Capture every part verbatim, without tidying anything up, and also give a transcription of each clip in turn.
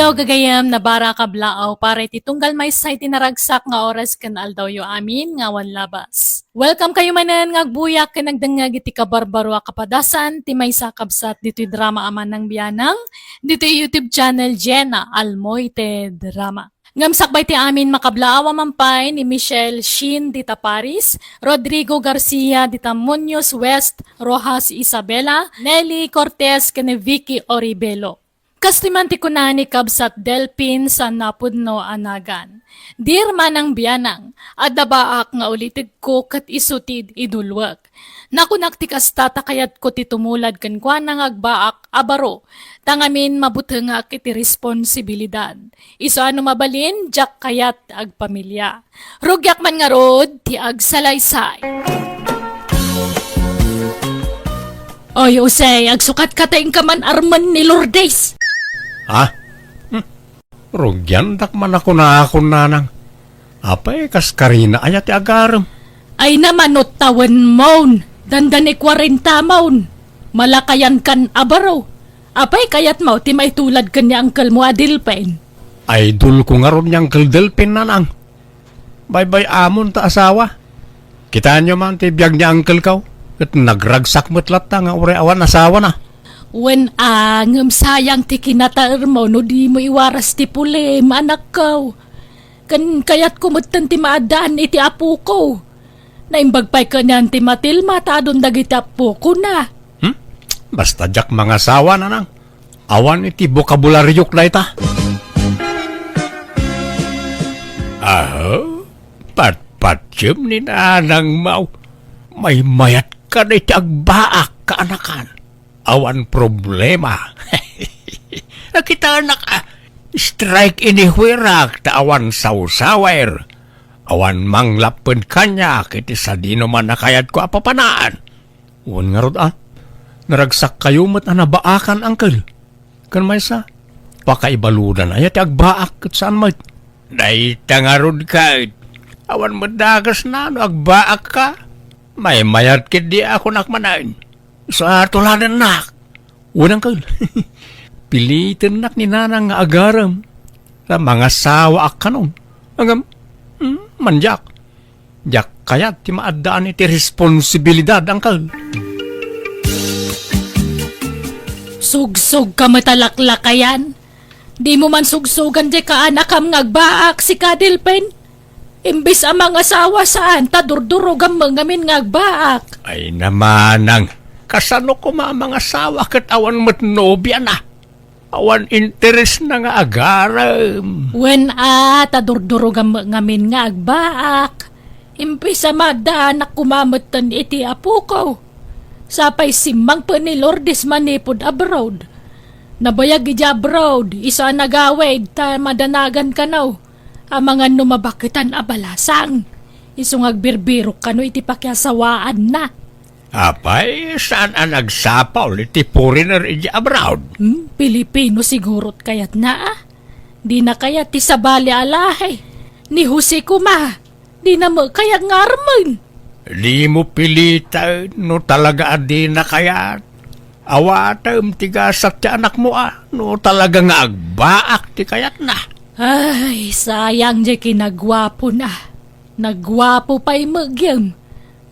Gagayem, nabarak a blaaw para iti tunggal maysa iti naragsak nga oras ken aldawyo amin nga awan labas. Welcome kayo manen nga agbuyak ken agdengngeg iti kabarbaro a kapadasan ti maysa a kabsat ditoy drama a Manang Bianang, ditoy YouTube channel Jenna Almoite Drama. Ngem sakbay ti amin, makablaaw a mampay ni Michelle Shin dita Paris, Rodrigo Garcia dita Muñoz West, Rojas Isabela, Nelly Cortez ken ni Vicky Oribelo. Kastoy man ti kuna ni kabsat Delpin sa napudno a nagan. Dear Manang Bianang, adda baak nga ulitegko ket isu ti idulwek. Nakunak ti kasta ta kayatko ti tumulad kenkuana nga agbaak a baro, ta ngamin mabutengak iti responsibilidad. Isu a no mabalin, diak kayat agpamilia. Rugiak man ngarud ti agsalaysay. Oy, Jose, agsukat ka ta inka man armen ni Lourdes. Ha? Hmm. Rugiandak man a kunakon, nanang. Apay, kas karina aya ti agarem? Ay naman, no tawen mon, dandani kwarenta mon. Malakayan kan a baro. Apay, kayat mo ti maitulad ken ni uncle mo a Delpin? Idol ko ngarud ni Uncle Delpin, nanang. Baybay-amon ta asawa. Kitaenyo man ti biag ni uncle ko, ket nagragsak met latta nga uray awan asawana. Wen a, ngem sayang ti kinataermo no dimo iwaras ti pulim, anakko. Ken kayatko metten ti maaddaan iti apoko. Naimbag pay kanian ti Matilma ta adun dagiti apokona. Hmm? Basta diak mangasawa, nanang. Awan iti bokabularyok dayta. Aha, patpatiem ni nanang Mau. Maymayat ka na iti agbaak, kaanakan. Awan problema. Nakitanak, ah, strike anywhere-ak ta awan sawsawer. Awan manglapped kaniak iti sadino man a kayatko a papanaan. Wen ngarud, a, naragsakkayo met a nabaakan, uncle. Ken maysa, pakaibaludan aya ti agbaak ket saan met. Dayta ngarud ket, awan met dakesna no agbaakka. Maymayat ketdi a kunak manen. Isu a tuladennak. Wen, uncle. Pilitennak ni nanang nga agarem. Ta mangasawaak kanon. Ngem, hmm, mandiak. Diak kayat ti maaddaan iti responsibilidad, uncle. Sugsog ka met a laklakayan. Dimo man sugsogan diay kaanakam nga agbaak, sika, Delpin. Imbes a mangasawa saan, ta durdurogam met ngamin nga agbaak. Ay namanang, kasano koma a mangasawa ket awan met nobiana? Awan interesna nga agarem. Wen a, ta durdurogam met ngamin nga agbaak. Imbes a maaddaanak koma metten iti apoko. Sapay simmangpen ni Lourdes manipud abroad. Nabayag idiay abroad, isu a nagawid ta madanagan kano. Amangan no mabaketan a balasang. Isu nga agbirbirok kano iti pakiasawaanna. Apay, saan a nagsapul iti foreigner idiay abroad? Hmm, Pilipino sigurot kayatna, a. Dina kayat ti sabali a lahi. Ni Jose koma, dina met kayat nga armen. Dimo piliten no talaga a dina kayat. Awatem ti gasat ti anakmo, a, no talaga nga agbaak ti kayatna. Ay, sayang diay kinaguapona. Naguapo pay met gayam.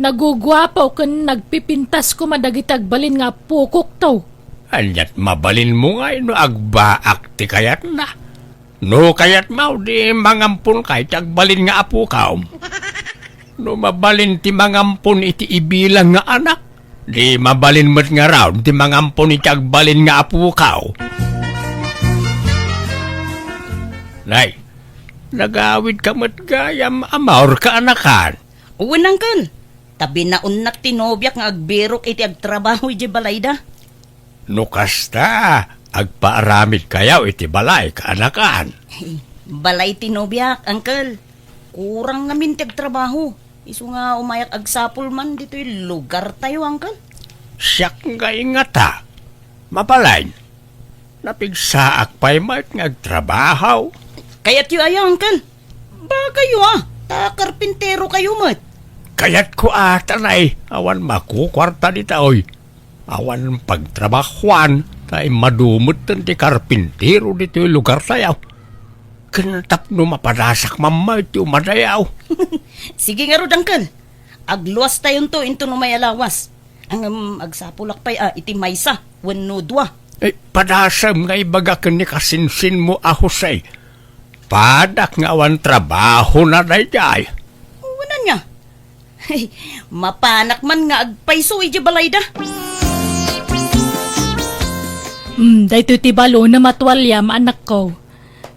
Naguguapo ken nagpipintas koma dagiti agbalin nga apokokto. Aniat mabalinmo ngay no agbaak ti kayatna? No kayatmo, di mangamponka iti agbalin nga apokaw. No mabalin ti mangampon iti ibilang nga anak, di mabalin met ngarud ti mangampon iti agbalin nga apokaw. Nay, nagawidka met gayam a maurka, anakan. Wen, uncle. Ta binaonnak ti nobiak nga agbirok iti agtrabaho idiay balayda. No kasta, agpaaramidkayo iti balay, kaanakan. Balay ti nobiak, uncle. Kurang ngamin ti agtrabaho. Isu nga umayak agsapul man ditoy lugartayo, uncle. Siak ngay ngata. Mabalin. Napigsaak pay met nga agtrabaho. Kayatyo aya, uncle? Bagayo, a, ta karpinterokayo met. Kayatko a, ta nay, awan makukuarta ditoy. Awan pagtrabahuan, Ta immadu metten ti karpintero ditoy lugartayo. Ken tapno mapadasak mamma iti umadayo. Sige ngarud, Uncle. Agluastayonto inton umay a lawas. Ngem agsapulak pay a iti maysa wenno dua. Eh, padasem nga ibaga ken ni kasinsinmo a Jose. Padak nga awan trabahona daydiay. Wen ania? Mapanak man nga agpayso idiay balayda. Hmm, daytoy ti balon a matualiam, anakko.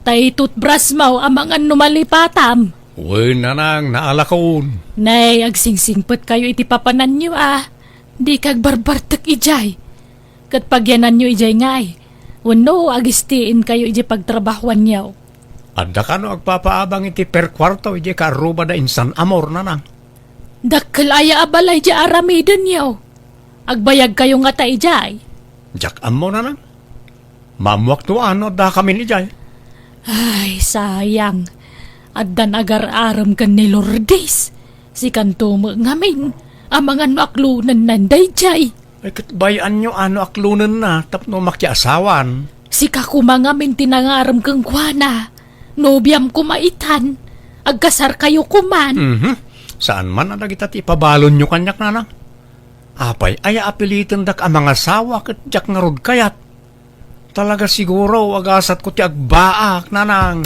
Tay toothbrush mo, amangan no malipatam. Wen, nanang, naalakon. Nay, agsingsingpetkayo iti papananyo a. Dika agbarbartek idiay. Ket pagyananyo idiay ngay. Wenno, agistiinkayo idiay pagtrabahoanyo. Adda kano agpapaabang iti per kuarto idiay kaarrubada insan, Amor, nanang? Dakkel aya a balay diay aramidenyo. Agbayagkayo ngata idiay? Diak ammo, nanang. Maammoak no ania a dakamin idiay. Ay, sayang. Addan agar-arem ken ni Lourdes. Sikanto met ngamin. Amangan no aklonenna daydiay. Ay, ket bay-anyo a no aklonenna tapno makiasawan. Sika koma ngamin ti nangarem kenkuana. Nobiam koma itan. Agkasarkayo koman. Mhm. Saan man a dagita ti ipabalonyo kaniak, nanang. Apay, aya a pilitendak a mangasawa ket diak ngarud kayat? Talaga siguro, agasatko ti agbaak, nanang.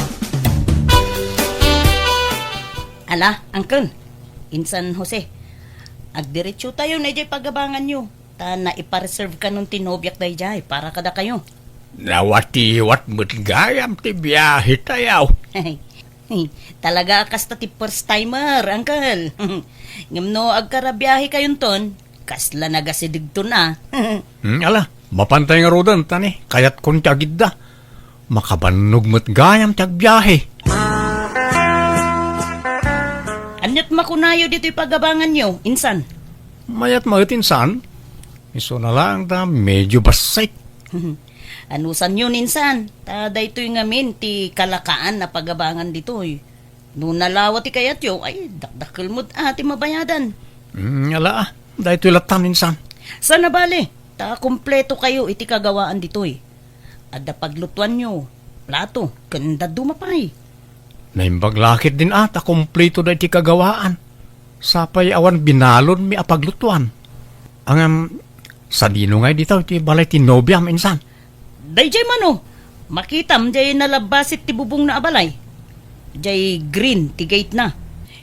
Ala, Uncle, insan Jose, agdiretsotayo na idiay pagabanganyo, ta naipareserve kanon ti nobiak daydiay para kadakayo. Nawatiwat met gayam ti biahe tayo. Talaga a kasta ti first timer, Uncle. Ngem no agkarabiahekayonton, kasla nagasidegton a. Hmm, ala, mapantay ngaruden, ta ni, kayatkon ti agidda. Makabannog met gayam ti agbiahe. Aniat makunayo ditoy pagabanganyo, insan? Mayat met, insan. Isuna laeng ta medyo bassit. Anusanyo, insan, ta daytoy ngamin ti kalakaan a pagabangan ditoy. No nalawa ti kayatyo, ay, dakdakkel met a ti mabayadan. Mm, ala, daytoy latta, insan. Sana bale, ta kumpleto kayo iti kagawaan ditoy. Adda paglutuanyo, plato, ken dadduma pay. Naimbag la ketdin a ta kumpleto daytoy kagawaan. Sapay awan binalonmi a paglutuan. Ngem, sadino ngay ditoy ti balay ti nobiam, insan? Daydiay mano, makitam diay nalabbasit ti bubongna a balay. Diay green ti gatena.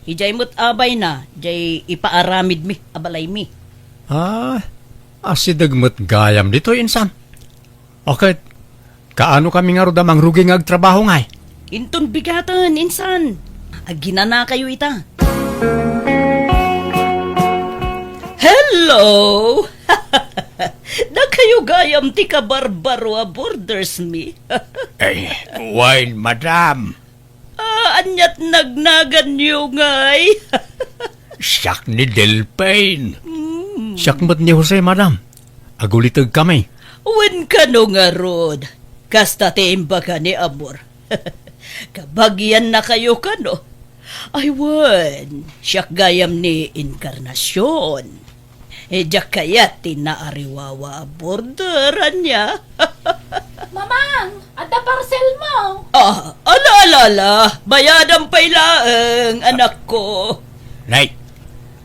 Idiay met abayna, diay ipaaramidmi a balaymi. Ah, asideg met gayam ditoy, insan. Ket, kaano kami ngarud a mangrugi nga agtrabaho ngay? Inton bigaten, insan. Aginanakayo ita. Hello! Dakayo gayam ti kabarbaro a boarders mi. Ay, wen, madam. Ah, aniat nagnaganyo ngay? Siak ni Delphine. Mm. Siak met ni Jose, madam. Agulitegkami. Wen kano ngarud, kasta ti imbaga ni Amor. Kabagiannakayo kano? Ay wen, siak gayam ni Encarnacion. Eh, diak kayat ti naariwawa a border, ania? Mamang, adda parcel mo. Ah, ala, ala, ala. Bayadan pay laeng, anakko. Nay,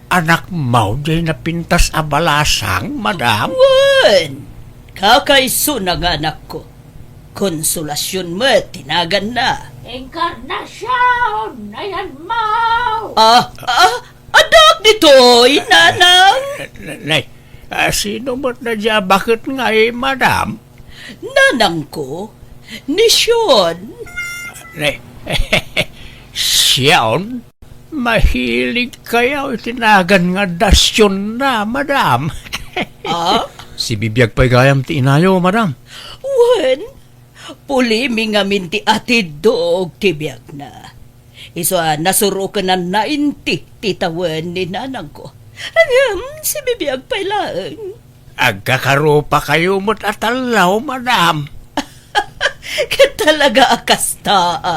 anakmo diay napintas a balasang, madam? Wen, kakaisuna nga anakko. Consolacion met ti naganna. Encarnacion, ayanmo. Ah, ah, Addaak ditoy, nanang. Nay, ah, sino met daydiay a baket ngay, madam? Nanangko, ni Sean. Nay, Sean? Mahilig kayo iti nagan nga adda Sean na, madam. Ah? Sibibiag pay gayam ti inayo, madam. Wen, Pulimi ngamin ti atiddog ti biagna. Isu a nasurokenanna inti ti tawen ni nanangko. Ngem, sibibiag pay laeng. Agkakarupakayo met a tallo, madam. Ket talaga a kasta, a.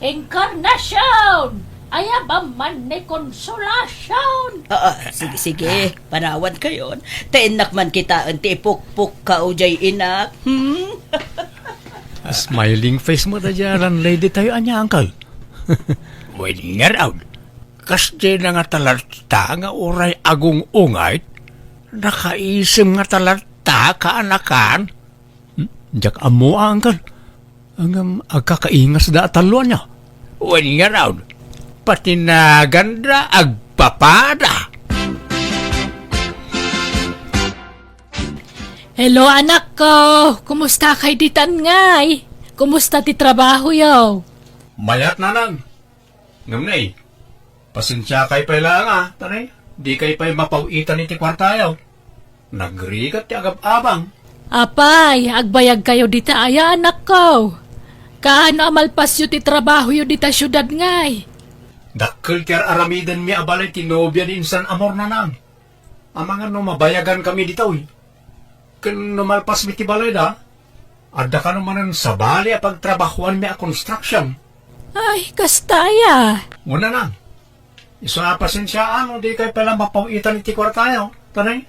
Encarnacion! Aya ba man ni Consolacion? Ah, ah, sige, sige. Panawankayon. Ta innak man kitaen ti ipukpukkaw jay inak. Hmm? Smiling face mo da dyan, landlady tayo, anya, uncle? Wen ngarud, kasdi na nga talatta nga uray agung-ungayt, nakaisem nga talatta, kaanakan. Hmm? Diak ammo, uncle. Ngem agkakaingasda a tallo ania? Wen ngarud, pati naganda agpapada. Hello, anakko. Kumusta kay ditan ngay? Kumusta ti trabahoyo? Mayat, nanang. Ngem nay, pasensiakay pay laeng a, ta nay, dikay pay mapaw-itan iti kuartayo. Nagrigat ti agab-abang. Apay, agbayagkayo dita aya, anakko? Kaano a malpasyo ti trabahoyo dita siudad ngay? Dakkel ti ar-aramidenmi a balay ti nobia ni insan amor, nanang. Amangan no mabayagankami ditoy. Ken no malpasmi ti balayda, adda kano manen sabali a pagtrabahoanmi a construction. Ay, kasta aya. Wen, nanang. Isu a pasensiaan no dikay pay la mapaw-itan iti kuartayo. Ta nay,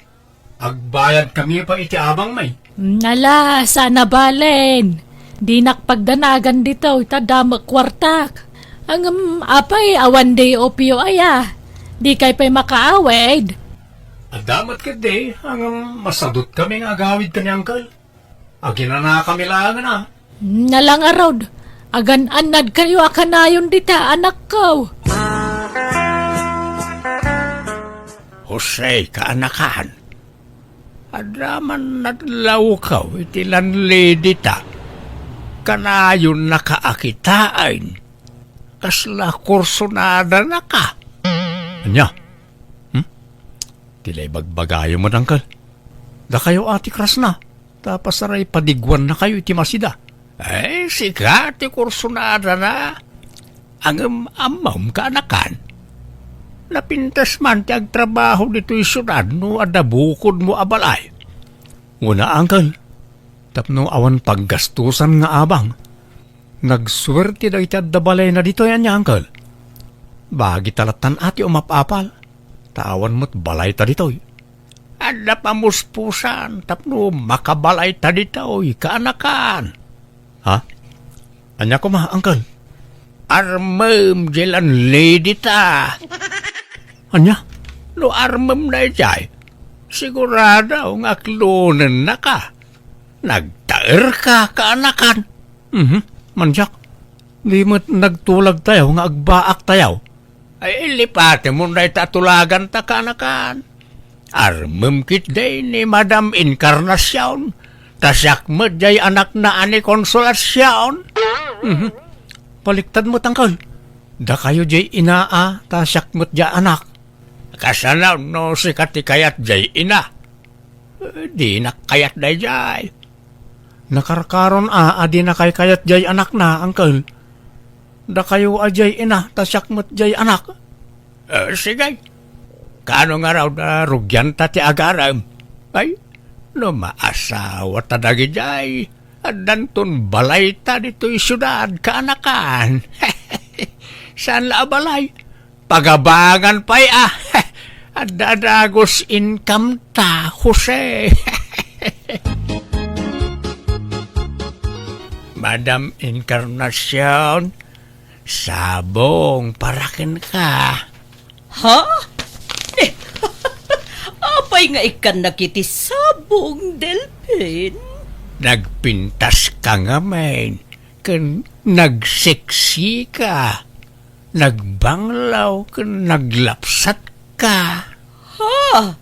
agbayadkami pay iti abangmi. Ala, saan a balen. Dinak pagdanagan ditoy, ta adda met kuartak. Ngem, apay, awan day off-yo aya. Dikay pay makaawid. Adda met ketdi, ngem masadutkami nga agawid ken ni uncle. Aginanakami laengen a. Ala ngarud, agan-annadkayo a kanayon dita, anakko. Jose, kaanakan, adda man nadlawko iti landlady ta. Kanayonnaka a kitaen. Kasla kursonadanaka. Ania? Hmm? Ti la ibagbagayo met, uncle. Dakayo a ti krasna, ta pasaray padiguannakayo iti masida. Ay, sika ti kursonadana. Ngem ammom, kaanakan, napintas man ti agtrabaho ditoy siudad no adda bukodmo a balay. Wen a, uncle, tapno awan paggastusan nga abang. Nagsuerte dagiti adda balayna ditoy, ania, uncle? Bagita lattan a ti umap-apal, ta awan met balayta ditoy. Adda pamuspusan tapno makabalayta ditoy, kaanakan. Ha? Ania koma, uncle? Armem diay landlady ta. Ania? No armem daydiay, sigurado nga aklonennaka. Nagtaerka, kaanakan. Mhm, mansiak. Di met nagtulagtayo nga agbaaktayo. Ay, lipatemon dayta a tulaganta, kaanakan. Armem ketdi ni Madam Encarnacion, ta siak met diay anakna a ni Consolacion. Mhm. Baliktad met, uncle. Dakayo diay ina a, ta siak met diay anak. Kasano no sika ti kayat diay ina? Eh, dinak kayat daydiay. Nakarkaron a, a dinakay kayat diay anakna, uncle. Dakayo a diay ina, ta siak met diay anak. Eh, sige. Kaano ngarud a rugianta ti agarem? Ay, no maasawata dagidiay, addanton balayta ditoy siudad, kaanakan. Saan la a balay? Pagabangan pay a. Adda dagus income ta, Jose. Madam Encarnacion, sabong para kenka. Ha? Eh, apay nga ikkannak iti sabong, Delpin? Nagpintas ka ngamin ken nagseksi ka. Nagbanglaw ken naglapsat ka. Ha?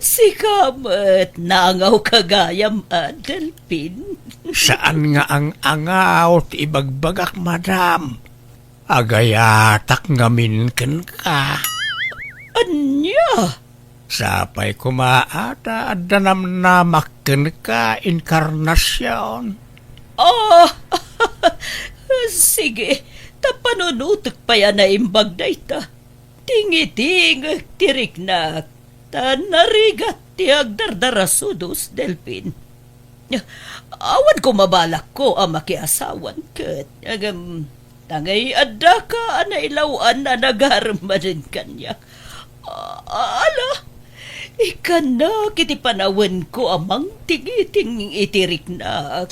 Sika met, naangaw ka gayam, a, Delpin? Saan nga ang-angaw ti ibagbagak, madam. Agayatak ngamin kenka. Ania? Sapay koma a ta adda namnamak kenka, Encarnacion. Oh, sige, ta panunotek pay a naimbag dayta. Tingitingek ti riknak, ta narigat ti agdardarasudos, Delpin. Awan koma balakko a makiasawan ket, agam, Tangay addaka a nailaw-an a nagarem manen kaniak. A-, ala, ikkannak iti panawenko a mangtingiting iti riknak.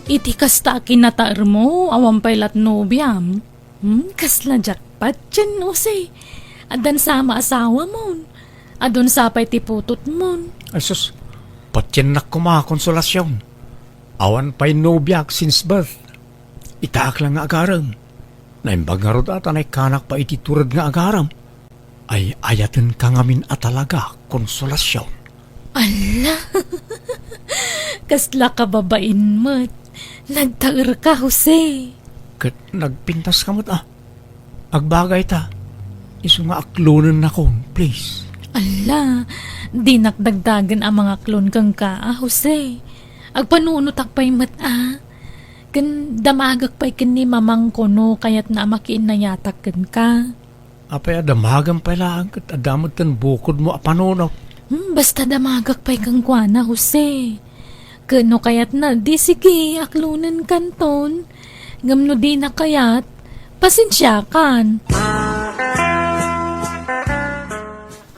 Iti kasta a kinataermo, awan pay lat nobiam. Hmm, kasla jackpot ken, Jose. Addan sa maasawamon. Adun sa pay ti putotmon. Ay sus, patiennak koma, Consolacion. Awan pay nobiak since birth. Itaak lang nga agarem. Naimbag ngarud a ta naikkanak pay iti tured nga agarem. Ay-ayatenka ngamin a talaga, Consolacion. Ala! Kasla kababain met. Nagtaerka, Jose. Ket nagpintaska met, a. Agbagay ta. Isu nga aklonennakon, please. Ala, dinak dagdagen a mangaklon kenka, a, Jose. Agpanunotak pay met, a. Ken damagek pay ken ni mamangko no kayatna a makiinnayatak kenka. Apay a damagem pay laeng ket adda met ten bukodmo a panunot? Hmm, basta damagek pay kenkuana, Jose. Ket no kayatna, di sige, aklonenkanton. Ngem no dina kayat, pasensiakan.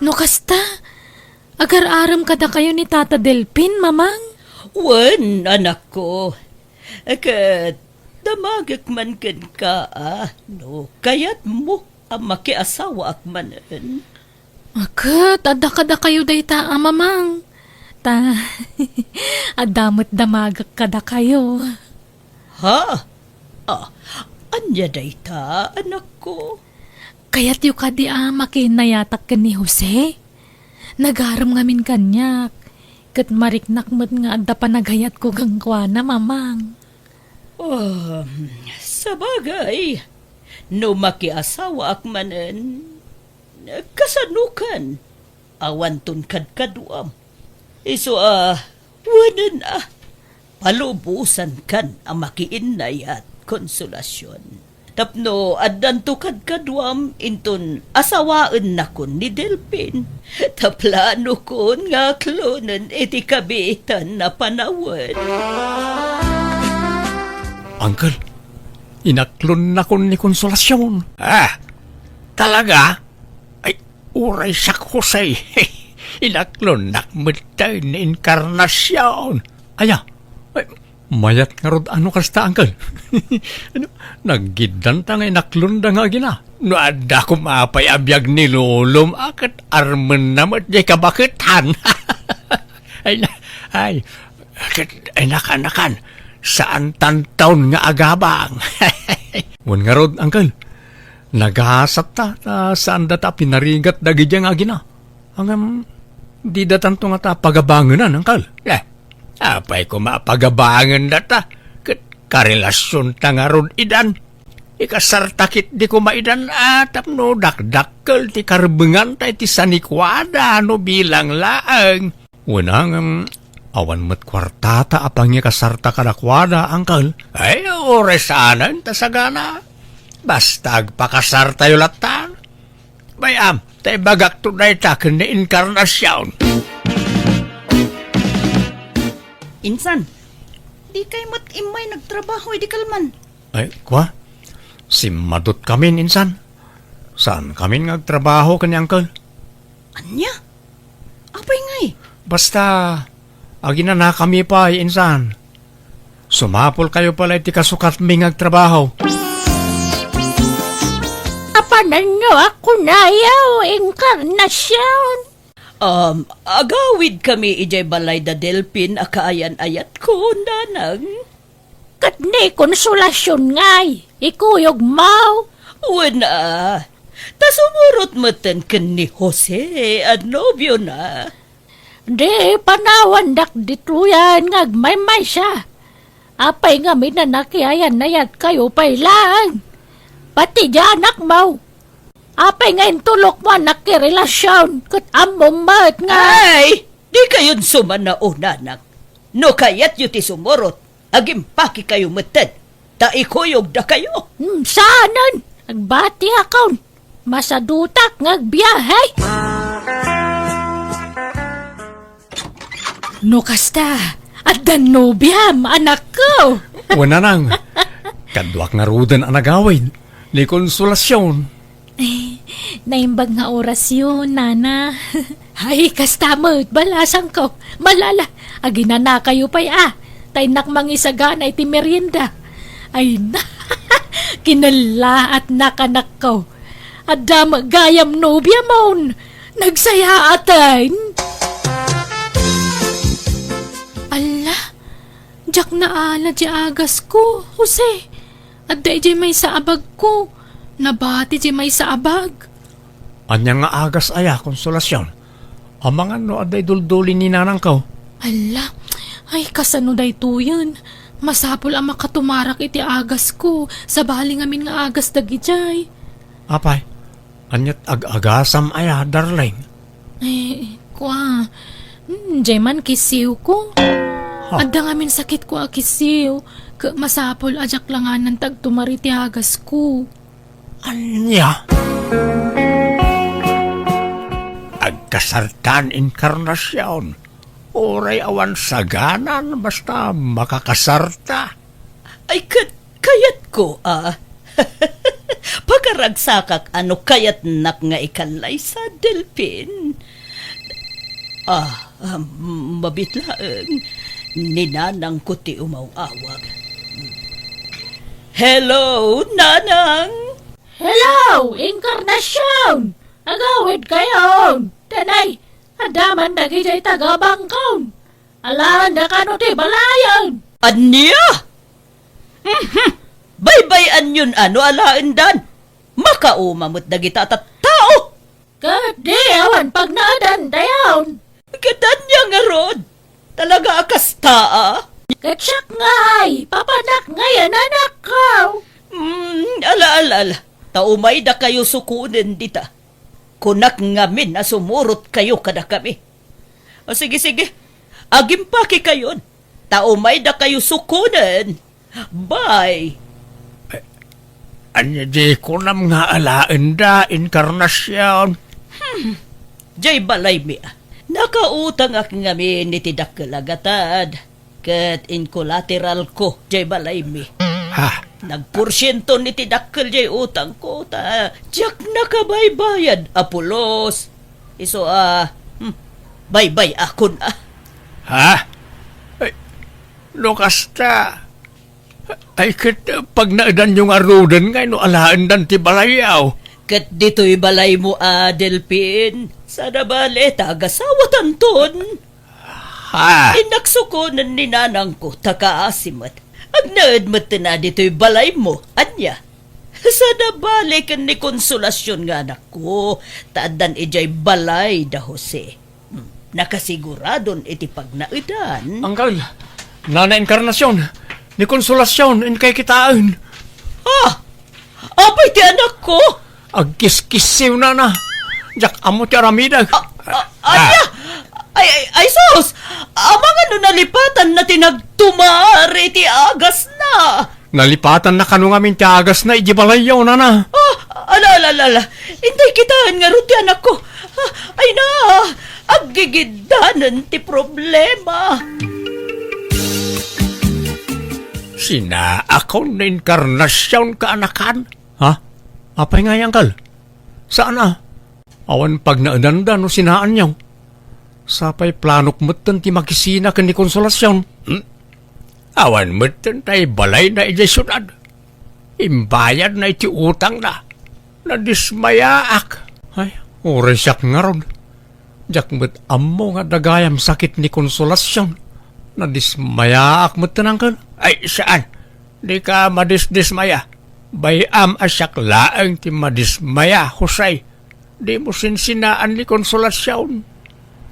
No kasta, agar-arem kadakayo ni Tata Delpin, Mamang? Wen, anakko. Ket damagek man kenka, a, no kayatmo a makiasawaak manen. Ket adda kadakayo dayta a mamang. Ta, adda met damagek kadakayo. Ha? A, ania dayta, anakko? Kayatyo kadi a makiinnayatak ken ni Jose? Nagarem ngamin kaniak, ket mariknak met nga adda panagayatko kenkuana, mamang. Um, sabagay, no makiasawaak manen, kasanokan? Awanton kadkaduam. Isu a, wenen a, palubosankan a makiinnayat, Consolacion. Tapno addanto kadkaduam inton asawaennakon ni Delpin. Ta planokon nga aklonen iti kabiitan a panawen. Uncle, inaklonnakon ni Consolacion. Ah, talaga? Ay, uray siak, Jose. Inaklonnak metten ni Encarnacion. Aya, ay, mayat ngarud a no kasta, uncle. Ano, naggiddanta nga inaklonda nga agina. No adda koma pay a biag ni lolom, a ket armenna met diay kabaketan. Ay, na, ay, ket, ay, nakan, nakan. Saan tantaon nga agabang. Wen ngarud, uncle. Nagasat ta, ta saan data a pinarigat dagidiay nga agina. Ngem, di datanto ngata pagabangenan, uncle. Eh, apay koma a pagabangen data? Ket karelasionta ngarud idan. Ikasarta ketdi koma idan a tapno dakdakkel ti karbenganta iti sanikuada no bilang laeng. Wen a ngem, awan met kuartata a pangikasarta kadakuada, uncle. Ay, uray saanen ta sagana. Basta agpakasartayo latta. Bay-am, ta ibagakto dayta ken ni Encarnacion. Insan, dikay met immay nagtrabaho idi kalman? Ay, kua? Simmadutkamin, insan. Saankamin nga agtrabaho ken ni uncle. Ania? Apay ngay? Basta, aginanakami pay, insan. Sumapulkayo pay la iti kasukatmi nga agtrabaho. Apananyo a kunayo, Encarnacion? Um, agawidkami idiay balay da Delpin a kaayan-ayatko, nanang. Ket ni Consolacion ngay, ikuyogmo? Wen a, ta sumurot metten ken ni Jose a nobiona. Di panawandak ditoyen nga agmaymaysa. Apay ngamin a nakiayan-ayatkayo pay laeng? Pati di anakmo. Apay nga intulokmo a nakirelasion ket ammom met nga... Ay! Dikayon sumanaw, nanang. No kayatyo ti sumurot, agimpakekayo metten, ta ikuyogdakayo. Hmm, saanen? Agbatiakon. Masadutak nga agbiahe. No kasta, addan nobiam, anakko. Wen, nanang. Kaduak ngaruden a nagawid ni Consolacion. Eh, naimbag nga orasyo, nana. Ay, kasta met, balasangko. Malala, aginanakayo pay, a. Ta innak mangisagana iti merienda. Ay, na, kinellaatnak, anakko. Adda met gayam nobiamon. Nagsayaaten. Alla, diak naala diay agasko, Jose. Adda idiay maysa a bagko. Nabati diay maysa a bag. Ania nga agas aya, Consolacion? Amangan no adda idulduli ni nanangko. Alla, ay, kasano daytoyen? Masapul a makatumarak iti agasko, sabali ngamin nga agas dagidiay. Apay, aniat ag-agasam aya, darling? Eh, kua, hmm, diay man kisiwko. Ha? Adda ngamin sakitko a kisiw, ket masapul a diak langanan ti agtumar iti agasko. Ania? Agkasartan, Encarnacion. Uray awan saganan, basta makakasarta. Ay, ket kayatko, a. Pakaragsakak a no kayatnak nga ikallaysa, Delfin. Ah, ah, mabiit laeng. Ni nanangko ti umaw-awag. Hello, nanang! Hello, Encarnacion! Agawidkayon! Danay, adda man dagidiay taga-Bangkon. Alaenda kano ti balayen? Ania? Mhm. Baybay-anyon a no alaendan. Makauma met dagita a tattao. Ket di awan pagnaedandayon. Ket ania ngarud? Talaga a kasta, a? Ket siak ngay, papanak ngay a nanakkaw. Mm, ala, ala, ala. Ta umaydakayo sukonen dita. Kunak ngamin a sumurotkayo kadakami. O, sige, sige. Agimpakekayon. Ta umaydakayo sukonen. Bye. Ania di kunam nga alaenda, Encarnacion? Hmm. Diay balaymi, a. Nakautangak ngamin iti dakkel a gatad. Ket inkolateralko diay balaymi. Ha? Nagporsienton iti dakkel diay utangko, ta diak nakabaybayad a pulos. Isu a, hmm, baybay-akon a. Ha? Ay, no kasta, ay, ket pagnaedanyo ngaruden ngay no alaendan ti balayyo? Ket ditoy balaymo a, Delfin, saan a bale ta agasawatanton. Ha? Innak sukonen ni nanangko, ta kaasi met. Agnaed metten a ditoy balaymo. Ania? Saan a bale ken ni Consolacion nga anakko, ta addan idiay balay da Jose. Hmm, nakasiguradon iti pagnaedan. Angkel, Nana Encarnacion, ni Consolacion, inkay kitaen. Ah! Apay ti anakko? Agkiskissiw, nana. Diak ammo ti aramidek. A, a, ania? Ay, ay, ay, sus! Amangan no nalipatanna ti nagtumar iti agasna. Nalipatanna kano ngamin ti agasna idiay balayyo, nana. Ah, ala, ala, ala, ala. Intay kitaen ngarud ti anakko. Ah, ay na, aggigiddanen ti problema. Sinaakon ni Encarnacion, kaanakan? Ha? Apay ngay, angkel? Saan a? Awan pagnaedanda no sinaanyo. Sapay planok metten ti makisina ken ni Consolacion. Hmm? Awan metten tay balayna idiay siudad. Imbayadna iti utangna. Nadismayaak. Ay, uray siak ngarud. Diak met ammo nga adda gayam sakit ni Consolacion. Nadismayaak metten, angkel. Ay, saan. Dika madisdismaya. Bay-am a siak laeng ti madismaya, Jose. Dimo sinsinaan ni Consolacion.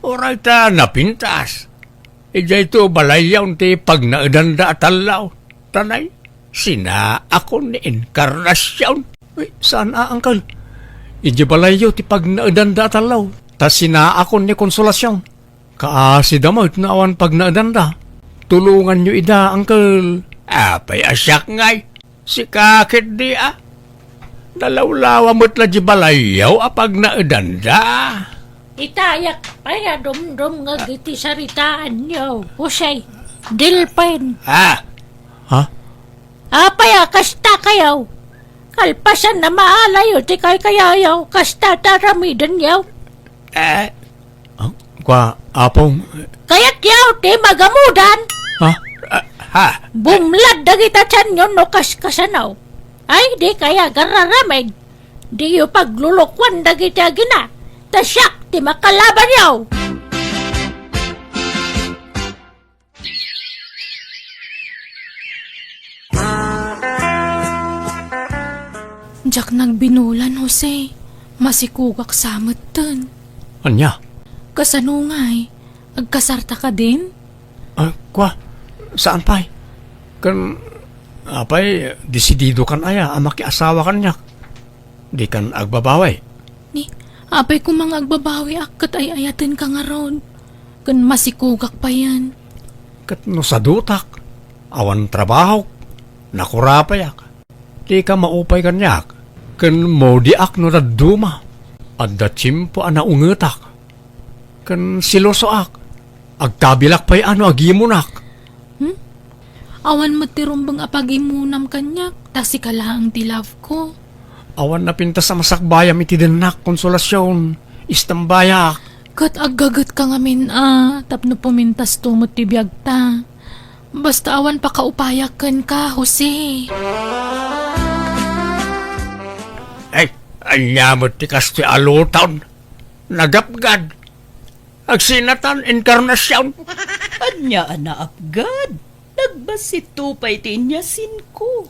Uray ta napintas. Idiay to balayyon ti pagnaedanda a tallo. Tanay, sinaakon ni Encarnacion. Uy, saan a, angkel? Idiay balayyo ti pagnaedanda a tallo. Ta sinaakon ni Consolacion. Kaasida met no awan pagnaedanda. Tulonganyo ida, angkel. Apay a siak ngay? Sika ketdi a. Nalawlawa met la di balayyo a pagnaedanda. Itayak pay a dumdumngeg iti saritaanyo, Jose. Delfin. Ah. Ha? Apay a kasta kayo? Kalpasan a maalayo ti kaykayayo, kasta ta aramidenyo. Eh? Ah, kwa, Apong. Kayatyo ti magamudan. Ha? Ah, ha? Bumlad dagita tianyo no kaskasano. Ay, di kaya gararamed. Diyo paglulukuan dagiti agina, ta siak ti makalabanyo. Diak nagbinulan, Jose. Masikugak sa metten. Ania? Kasano ngay? Agkasarta kadin? Ah, kwa, saan pay? Kan, apay, desidido kan aya a makiasawa kaniak? Di kan agbabawi? Ni, apay koma nga agbabawiak ket ay-ayatenka ngarud? Ken masikugak payen. Ket no sadutak, awan trabahok, nakurapayak. Dika maupay kaniak, ken maudiak no dadduma. Adda tiempo a naungetak, ken selosoak. Agkabilak pay a no agimunak. Hmm? Awan met ti rumbeng a pagimunam kaniak, ta sika laeng ti love ko. Awan napintas a masakbayam iti dennak, Consolacion. Istambayak. Ket aggagetka ngamin a, tapno pumintasto met ti biagta. Basta awan pakaupayak kenka, Jose. Ay, ania met ti kastoy a luton? Nagapgad. Agsinatan, Encarnacion. Ania a naapgad? Nagbassit pay ti inyasinko.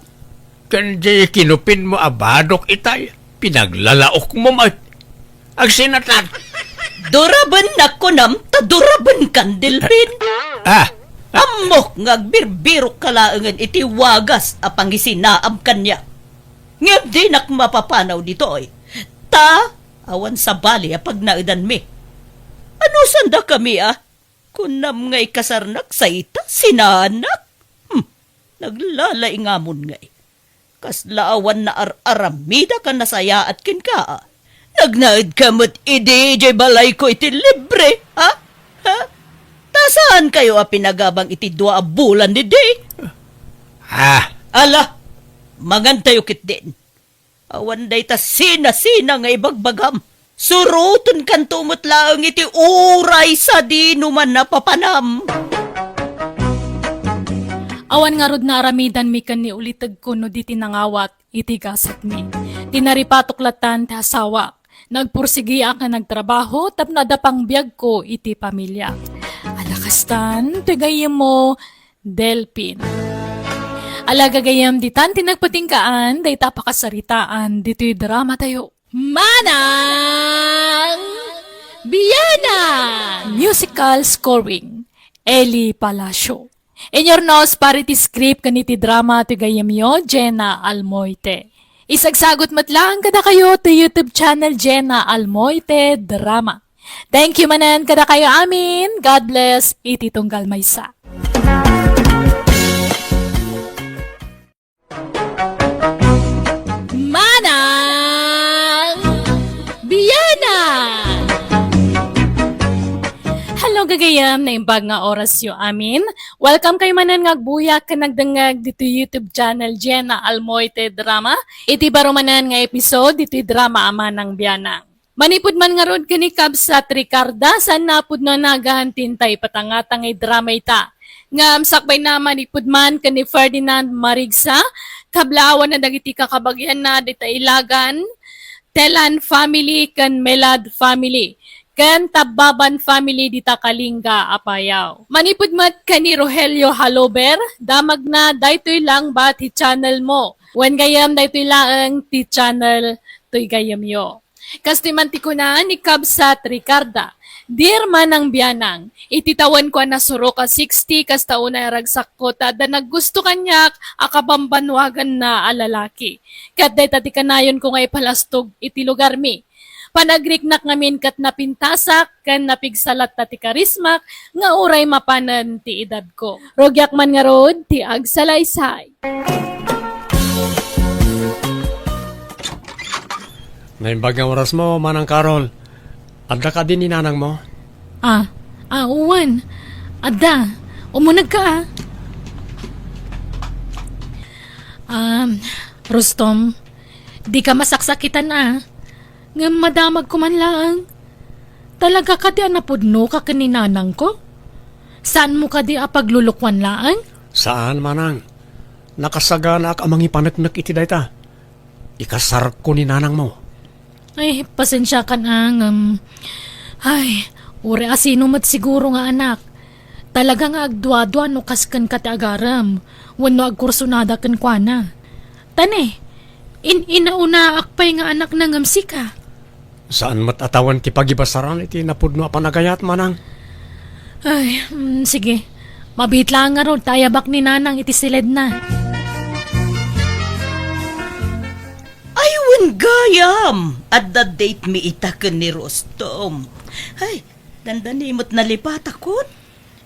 Ken di kinupinmo a badok itay, pinaglalaokmo met. Agsinatan. Durabennak kunam, ta durabenkan, Delfin. Ah. Ammok nga agbirbirokka laengen iti wagas a pangisinaam kaniak. Ngem dinak mapapanaw ditoy, ta awan sabali a pagnaedanmi. Anusandakami a? Kunam nga ikasarnak sa ita, sinaannak? Hmm, naglalaingamon ngay. Kasla awan naar-aramida a nasayaat kenka, a? Nagnaedka met idi idiay balayko iti libre, ha? Ha? Ta saankayo a pinagabang iti dua a bulan idi? Ah. Ala, mangantayo ketdin. Awan dayta sinasina nga ibagbagam. Surotenkanto met laeng iti uray sadino man a papanam. Awan ngarud naaramidanmi ken ni ulitegko no di ti nangawat iti gasatmi. Ti naripatok lattan ti asawak. Nagpursigiak nga nagtrabaho tapno adda pangbiagko iti pamiliak. Ala kastan, ti gayyemmo, Delpin. Ala gagayyem, ditan ti nagpatinggaan dayta a pakasaritaan ditoy dramatayo. Manang Bianang! Musical scoring, Eli Palacio. Inurnos para iti script ken iti drama ti gayyemyo, Jenna Almoite. Isagsagut met laeng kadakayo ti YouTube channel Jenna Almoite Drama. Thank you manen kadakayo amin. God bless iti tunggal maysa. Manang Bianang! Hello, gagayam, naimbag nga orasyo amin. Welcome kayo manen nga agbuyak ken nagdengngeg ditoy YouTube channel Jenna Almoite Drama. Iti baro manen nga episode ditoy drama a Manang Bianang. Manipud man ngarud ken ni Kabsat Ricarda, saan napudno a nagahan ti intay patangtangay drama ita. Ngem sakbayna, manipud man ken ni Ferdinand Marigsa, kablaawanna dagiti kakabagianna dita Ilagan, Telan family ken Melad family, ken Tabbaban family dita Kalinga, Apayao. Manipud met ken ni Rogelio Halober, damagna daytoy lang ba ti channel mo? Wen gayyem, daytoy laeng ti channel toy gayyemyo. Kastoy man ti kuna ni Kabsat Ricarda, "Dear Manang Bianang, iti tawenko a nasurok a sixty, kasta unay a ragsakko ta adda naggusto kaniak a kabambanwaganna a lalaki. Ket dayta ti kanayonko nga ipalastog iti lugarmi. Panagriknak ngamin ket napintasak ken napigsa latta ti karismak nga uray mapanen ti edadko. Rugiak man ngarud ti agsalaysay." Naimbag nga oras mo, Manang Carol. Adda kadi ni nanang mo? Ah, ah, wen. Adda. Umunegka, ah. Um, Rustom, di ka masaksakitan a. Ngem madamag ko man laeng. Talaga kadi a napudno ka ken ni nanangko? Saan mo kadi a paglulukuan laeng? Saan, manang. Nakasaganaak a mangipaneknek iti dayta. Ikasarko ni nanangmo. Ay, pasensiakan a ngem. Ay, uray asino met siguro nga anak. Talaga nga agduadua no kas kenka ti agarem, wenno agkursunada kenkuana. Ta ne, in-inaunaak pay nga anakna ngem sika. Saan met a tawen ti pagibasaran iti napudno a panagayat, manang? Ay, mm, sige. Mabiit laeng ngarud ta ayabak ni nanang iti siledna. Ay, wen gayam! Adda date mi ita ken ni Rustom. Ay, dandani met nalipatakon.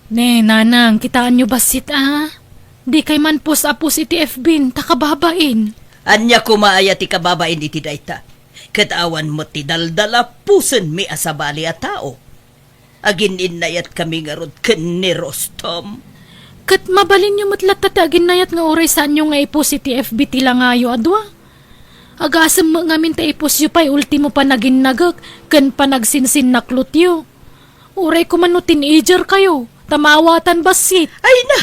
Ne, nanang, kitaenyo bassit a. Dikay man post a post iti F B ta kababain. Ania koma aya ti kababain iti dayta? Ket awan met ti daldala posten mi a sabali a tao. Agin-innayatkami ngarud ken ni Rustom. Ket mabalinyo met latta ti aginnayat nga uray saanyo nga i-post iti F B ti langayo a dua. Agasem met ngamin ta i-postyo pay ultimo panaginnagek ken panagsinsinnaklotyo. Uray koma no teenager kayo, ta maawatan bassit. Ay na!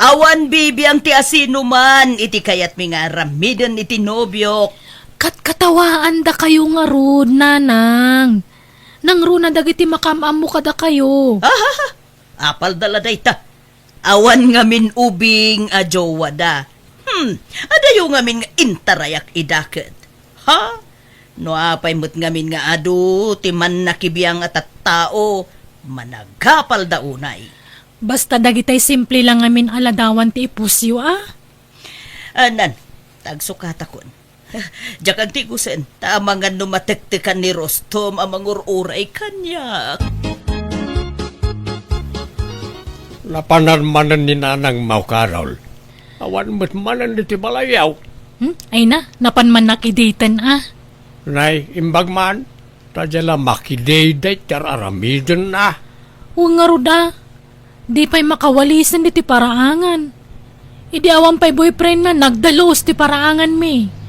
Awan bibiang ti asinoman iti kayatmi nga aramiden iti nobiok. Katkatawaandakayo ngarud, nanang. Nangruna dagiti makaam-ammo kadakayo. Ahaha! Apalda la dayta. Awan ngamin ubing a jowada. Hmm, adayo ngamin nga intarayak ida ket. Ha? No apay met ngamin nga adu ti mannakibiang a tattao, managapalda unay. Basta dagitay simple lang ngamin a ladawan ti i-postyo a. Anan, tagsukatakon. Diak agtigusen, ta amangan no matektekan ni Rustom a mangur-uray kaniak. Napanan manen ni Nanang Mau Carol. Awan met manen iti balayyo. Hmm? Ay na, napan man nakiditen a. Nay, imbag man, ta dia la makidayday ti ar-aramiden a. Wen ngarud a, di pay makawalisen diti paraangan. Idi awan pay boyfriend na, nagdalus ti paraangan mi.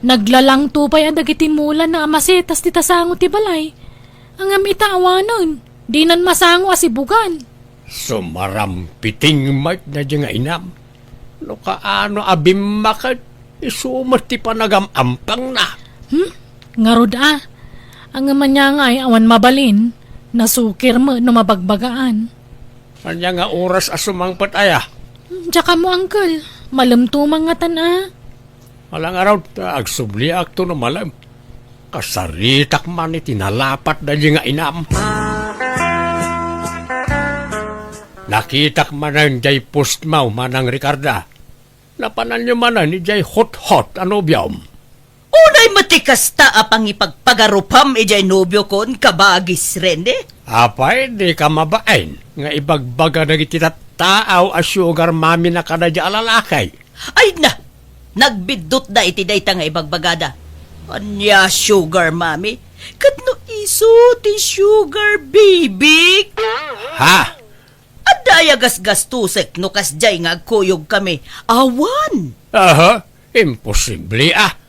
Naglalangto pay a dagiti mula na a masetas ti tasango ti balay. Ngem ita awanen, dinan masango a sibugan. Sumarampiting met daydi nga inam. No kaano a bimmaket, isu met ti panagam-ampangna. Hmm? Ngarud a. Ngem ania ngay awan mabalin, nasukir met no mabagbagaan. Ania nga oras a sumangpet aya? Hmm, diak ammo, uncle. Malem to mangngatan a. Ala ngarud, ta agsubliakto no malem. Kasaritak man iti nalapat daydi nga inam. Nakitak manen jay postmo, Manang Ricarda. Napananyo manen idiay hothot a nobiom. Unay met ti kasta a pangipagpagarupam idiay nobiokon, kabagis Rene? Apay, di ka mabain nga ibagbaga dagiti tattao a sugar mommy na kadaydi a lalaki? Ay na! Nagbiddutda iti dayta nga ibagbagada. Ania sugar mommy? Ket no isu ti sugar baby? Ha? Adda aya gasgastosek no kasdiay nga agkuyogkami? Awan! Aha, imposible a.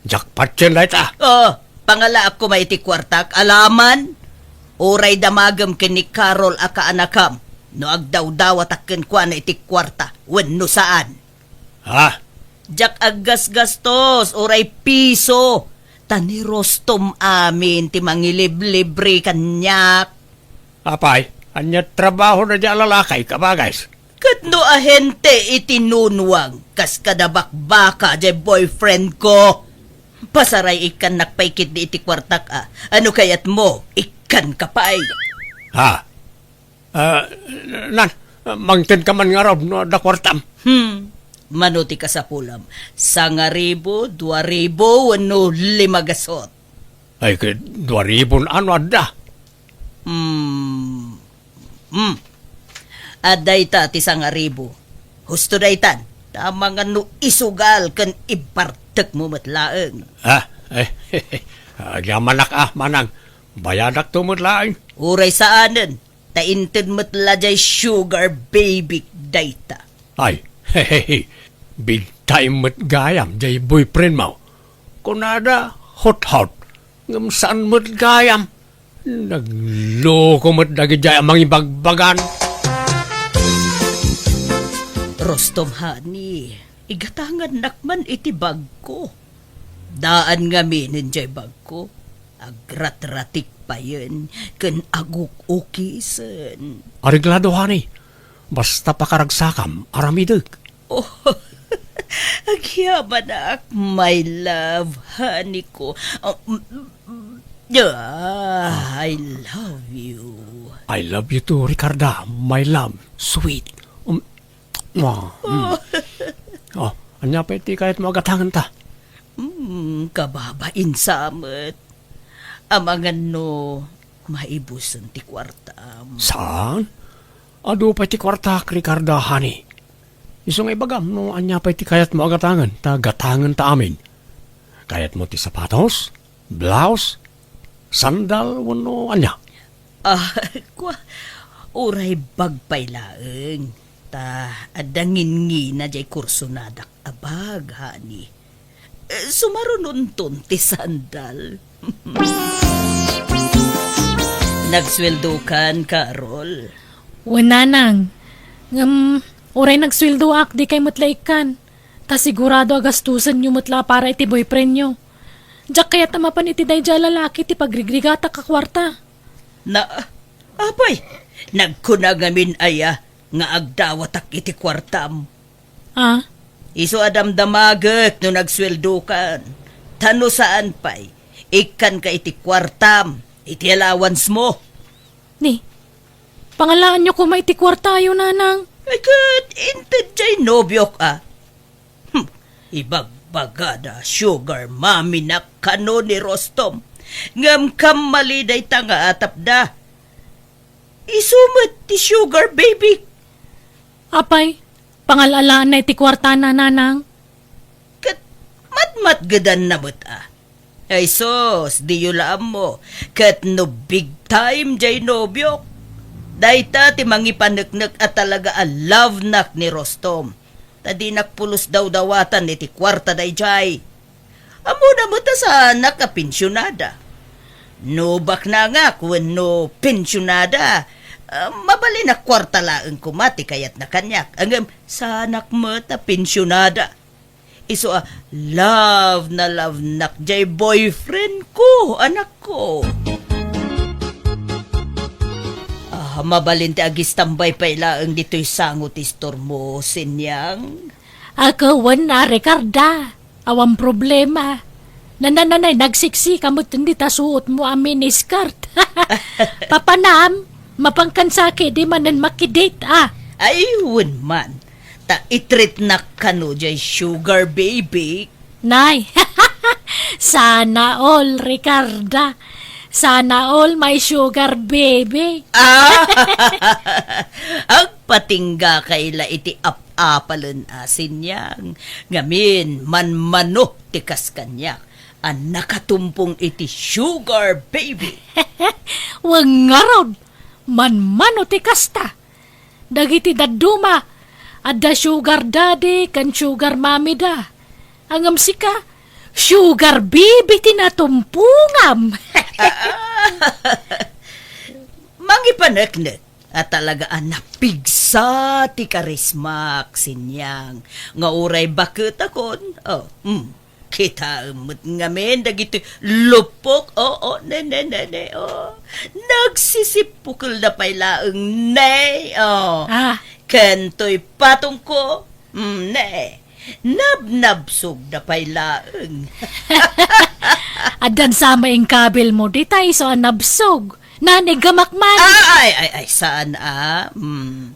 Jackpot ken dayta. Oh, pangalaak koma iti kuartak, alaman. Uray damagem ken ni Carol a kaanakam no agdawdawatak kenkuana iti kuarta wenno saan. Ha? Diak aggasgastos, uray piso. Ta ni Rustom amin ti mangiliblibre kaniak. Apay, ania trabaho na dia lalaki, kabagis? Ket no ahente iti nunwang, kas kada bakbaka diay boyfriend ko. Pasaray ikkannak pay ketdi iti kuartak a. Ano kayatmo? Ikkan ka pay. Ha? Ah, nan, mangted ka man ngarud no adda kuartam. Hmm. Mano ti kasapulam? Sangaribu, dua ribu, wenno lima gasot? Ay, ket dua ribu no adda. Hmm. Hmm. Adda ita ti sangaribu. Husto daytan. Tama nga no isugal ken ibartekmo met laeng. Ah, eh, agyamanak a, manang. Bayadakto met laeng. Uray saanen. Ta inted met la jay sugar baby dayta. Ay, hehehe, big time met gayam jay boyfriendmo. Kunada, hot-hot. Ngem saan met gayam. Nagloko met dagidiay a mangibagbagan. Rostom, honey, igatangannak man iti bagko. Daan ngaminen jay bagko. Agratratik payen ken aguk-ukisen. Areglado, honey. Basta pakaragsakam, aramidek. Oh, agyamanak, my love, honey ko. Oh, mm, mm, ah, I love you. I love you too, Ricarda, my love, sweet. Um, mwah, mm. Oh, ania pay ti kayatmo a gatangenta? Hmm, kababain sa met. Amangan no maibusen ti kuartam. Saan? Adu pay ti kuartak, Ricarda, honey. Isu nga ibagam no ania pay ti kayatmo a gatangen, ta gatangenta amin. Kayatmo ti sapatos, blouse, sandal, wenno ania? Ah, kua, uray bag pay laeng. Ta adda ngingina jay kursonadak a bag, honey. Eh, sumarunonton ti sandal. Nagsueldokan, Carol? Wen, nanang. Ngem, uray nagsueldoak, dikay met la ikkan. Ta sigurado a gastusenyo met la para iti boyfriendyo. Diak kayat a mapan iti daydiay a lalaki ti pagrigrigatak a kuarta. Na, apay, nagkuna ngamin aya nga agdawatak iti kuartam? Ah? Isu a damdamagek no nagsueldokan. Ta no saan pay, ikkanka iti kuartam, iti allowance mo. Ni, pangalaanyo koma iti kuartayo, nanang. Ay, ket inted jay nobiok, a. Hmm, ibagbagada sugar mommy-nak kano ni Rostom. Ngem kammali dayta nga atapda. Isu met ti sugar baby. Apay, pangal-alaanna iti kuartana, nanang? Ket matmatgedanna met, a. Ay sus, diyo la ammo. Ket no big time jay nobiok, dayta ti mangipaneknek a talaga a love-nak ni Rostom. Ta dinak pulos dawdawatan iti kuarta daydiay. Ammona met a saanak a pensionada. No baknangak wenno pensionada, ah, mabalin a kuarta laeng koma ti kayatna kaniak. Ngem saanak met a pensionada. Isu a love na love-nak jay boyfriend ko, anakko. Ah, mabalin ti agistambay pay laeng ditoy sango ti istormo, Sinyang. Ako wen a, Ricarda. Awan problema. Nananay, nagsiksika met dita suotmo a miniskirt. Papanam, mapankan sa ketdi manen makidate, a. Ay, wen man. Ta itreatnak kano jay sugar baby. Nay, sana all, Ricarda. Sana all my sugar baby. Ah! Agpatingga kay la iti ap-, apalen a, Sinyang. Ngamin, manmano ti kas kaniak a nakatumpong iti sugar baby. Wen ngarud, manmano ti kasta. Dagiti dadduma, adda sugar daddy ken sugar mommy da. Ngem sika, sugar baby ti natumpongam. Mangipaneknek a talaga a napigsa ti karismak, Sinyang, nga uray baketakon, oh, mm, kitaem met ngamin dagiti luppok, oo, ne, ne, ne, ne, oh. Nagsisippukelda pay laeng, ne, oh. Ah. Ken toy patongko, mm, ne. Nabnabsogda pay laeng. Addan sa maingkabilmo, dita isu a nabsog. Nanigamak man. Ah, ay, ay, ay, saan a? Hmm.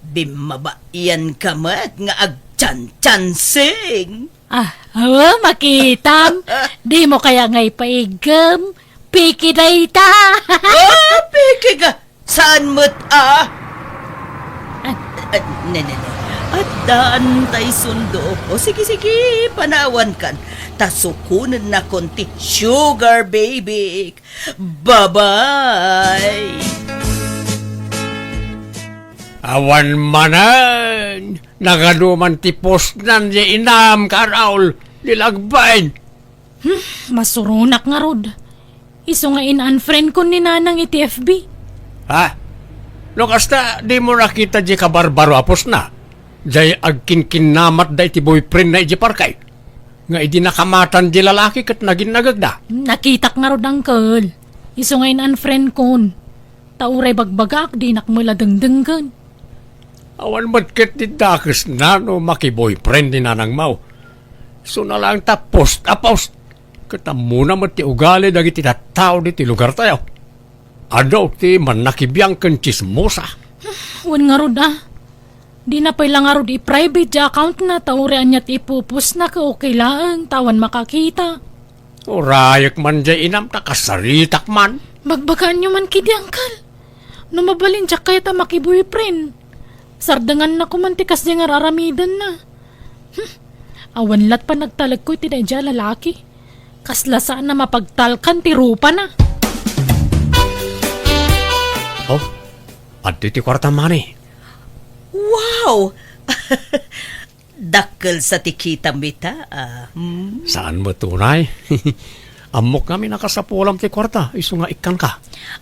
Bimmabaianka met nga agchanchansing. Ah, awa, makitam. Dimo kaya nga ipaiggem? Piki dayta. Oh, piki nga. Saan met a? Ah. Ah, ne, ne, ne. Addaan tay sundo. O, sige, sige, panawankan. Ta sukonennakon ti sugar baby. Bye-bye. Awan manen. Nagadu man ti postnan ya inam, Carol, di lagbain. Masuronak ngarud. Isu nga in-unfriendkon ni Nanang iti F B. Ha? No kasta, dimo nakita di kabarbaro a postna? Jay agkinkinnamatda iti boyfriendna iti parkay? Nga idi nakamatan di lalaki ket naginnagegda? Nakitak ngarud, uncle. Isu nga in-unfriendkon. Ta uray bagbagaak, dinak met la dengdenggen. Awan met ket ti dakesna no makiboyfriend ni nanangmo. Isuna laeng ta post a post. Ket ammona met ti ugali dagiti tattao ditoy lugartayo. Adu ti mannakibiang ken tsismosa. Wen ngarud a. Dina pay la ngarud i-private ti accountna ta uray ania ti ipupostna ket okay laeng ta awan makakita. Urayek man jay inam ta kasaritak man. Bagbagaanyo man kidi, uncle. No mabalin, diak kayat a makiboyfriend. Sardengannak man ti kasdiay nga ar-aramidenna. Hmm. Awan lat panagtalekko iti daydiay a lalaki. Kasla saan a mapagtalkan ti rupana. Oh, adtoy ti kuarta, mani. Wow! Dakkel sa ti kitam ita, ah. Hmm. Saan met unay? Ammok ngamin a kasapulam ti kuarta, isu nga ikkanka.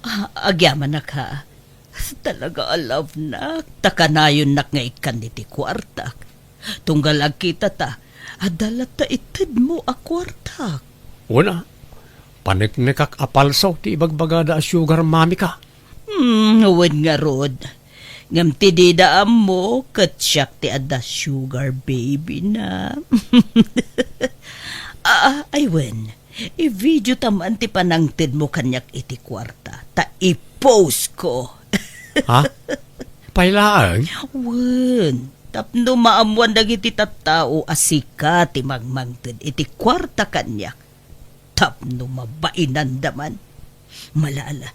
Ah, agyamanak, ha. Talaga a love-nak, ta kanayonnak nga ikkan iti kuartak. Tunggal agkitata, adda latta itedmo a kuartak. Wen a, paneknekak a palso ti ibagbagada a sugar mommy-ka. Hmm, wen ngarud. Ngem ti dida ammo, ket siak ti adda sugar baby-na. Ah, ay wen, i-video ta man ti panangtedmo kaniak iti kuarta, ta i-post-ko. Ha? Pay laeng? Wen, tapno maammoan dagiti tattao a sika ti mangmangted iti kuarta kaniak. Tapno mabainanda man. Malala,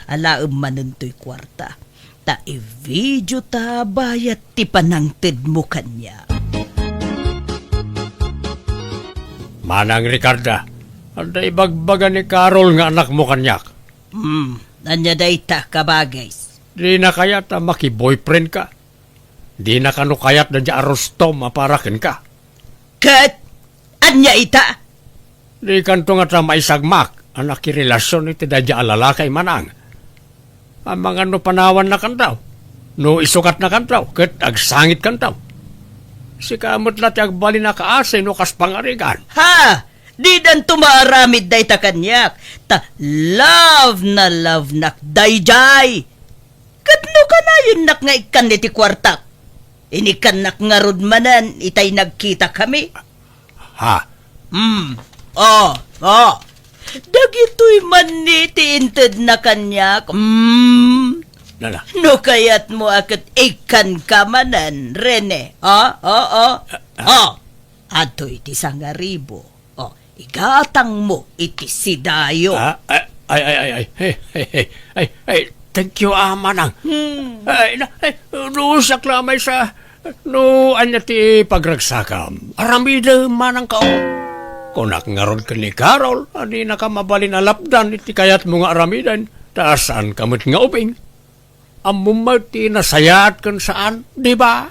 alaem manen toy kuarta. Ta i-video ta bayat ti panangtedmo kaniak. Manang Ricarda, adda ibagbaga ni Carol nga anakmo kaniak. Hmm, ania dayta, kabagis? Dina kayat a makiboyfriend-ka. Dina kano kayat daydiay a Rustom a para kenka. Ket ania ita? Dikanto ngata maisagmak a nakirelasion iti daydiay a lalaki, manang. Amangan no panawannakanto, no isugatnakanto, ket agsangitkanto. Sika met la ti agbalin a kaasi no kas pangarigan. Ha! Didanto maaramid dayta kaniak, ta love na love-nak daydiay. Ket no kanayonnak nga ikkan iti kuartak, inikkannak ngarud manen itay nagkitakami. Ha? Hmm. Oh, oh. Dagitoy man ni ti intedna kaniak. Hmm. Nana? No kayatmo a ket ikkanka manen, Rene. Oh, oh, oh. Ah, ah. Oh. Adtoy ti sangaribu. Oh, igatangmo iti sidayo. Ah, ay, ay, ay, ay, ay. Hey, hey, hey. Ay, ay, thank you, ah, manang. Hmm. Ay, na, ay, no siak la maysa, no ania ti pagragsakam, aramidem manang ka, oh. Kunak ngarud ken ni Carol, a dinaka mabalin a lapdan iti kayatmo nga aramiden, ta saanka met nga ubing. Ammom met ti nasayaat ken saan, di ba?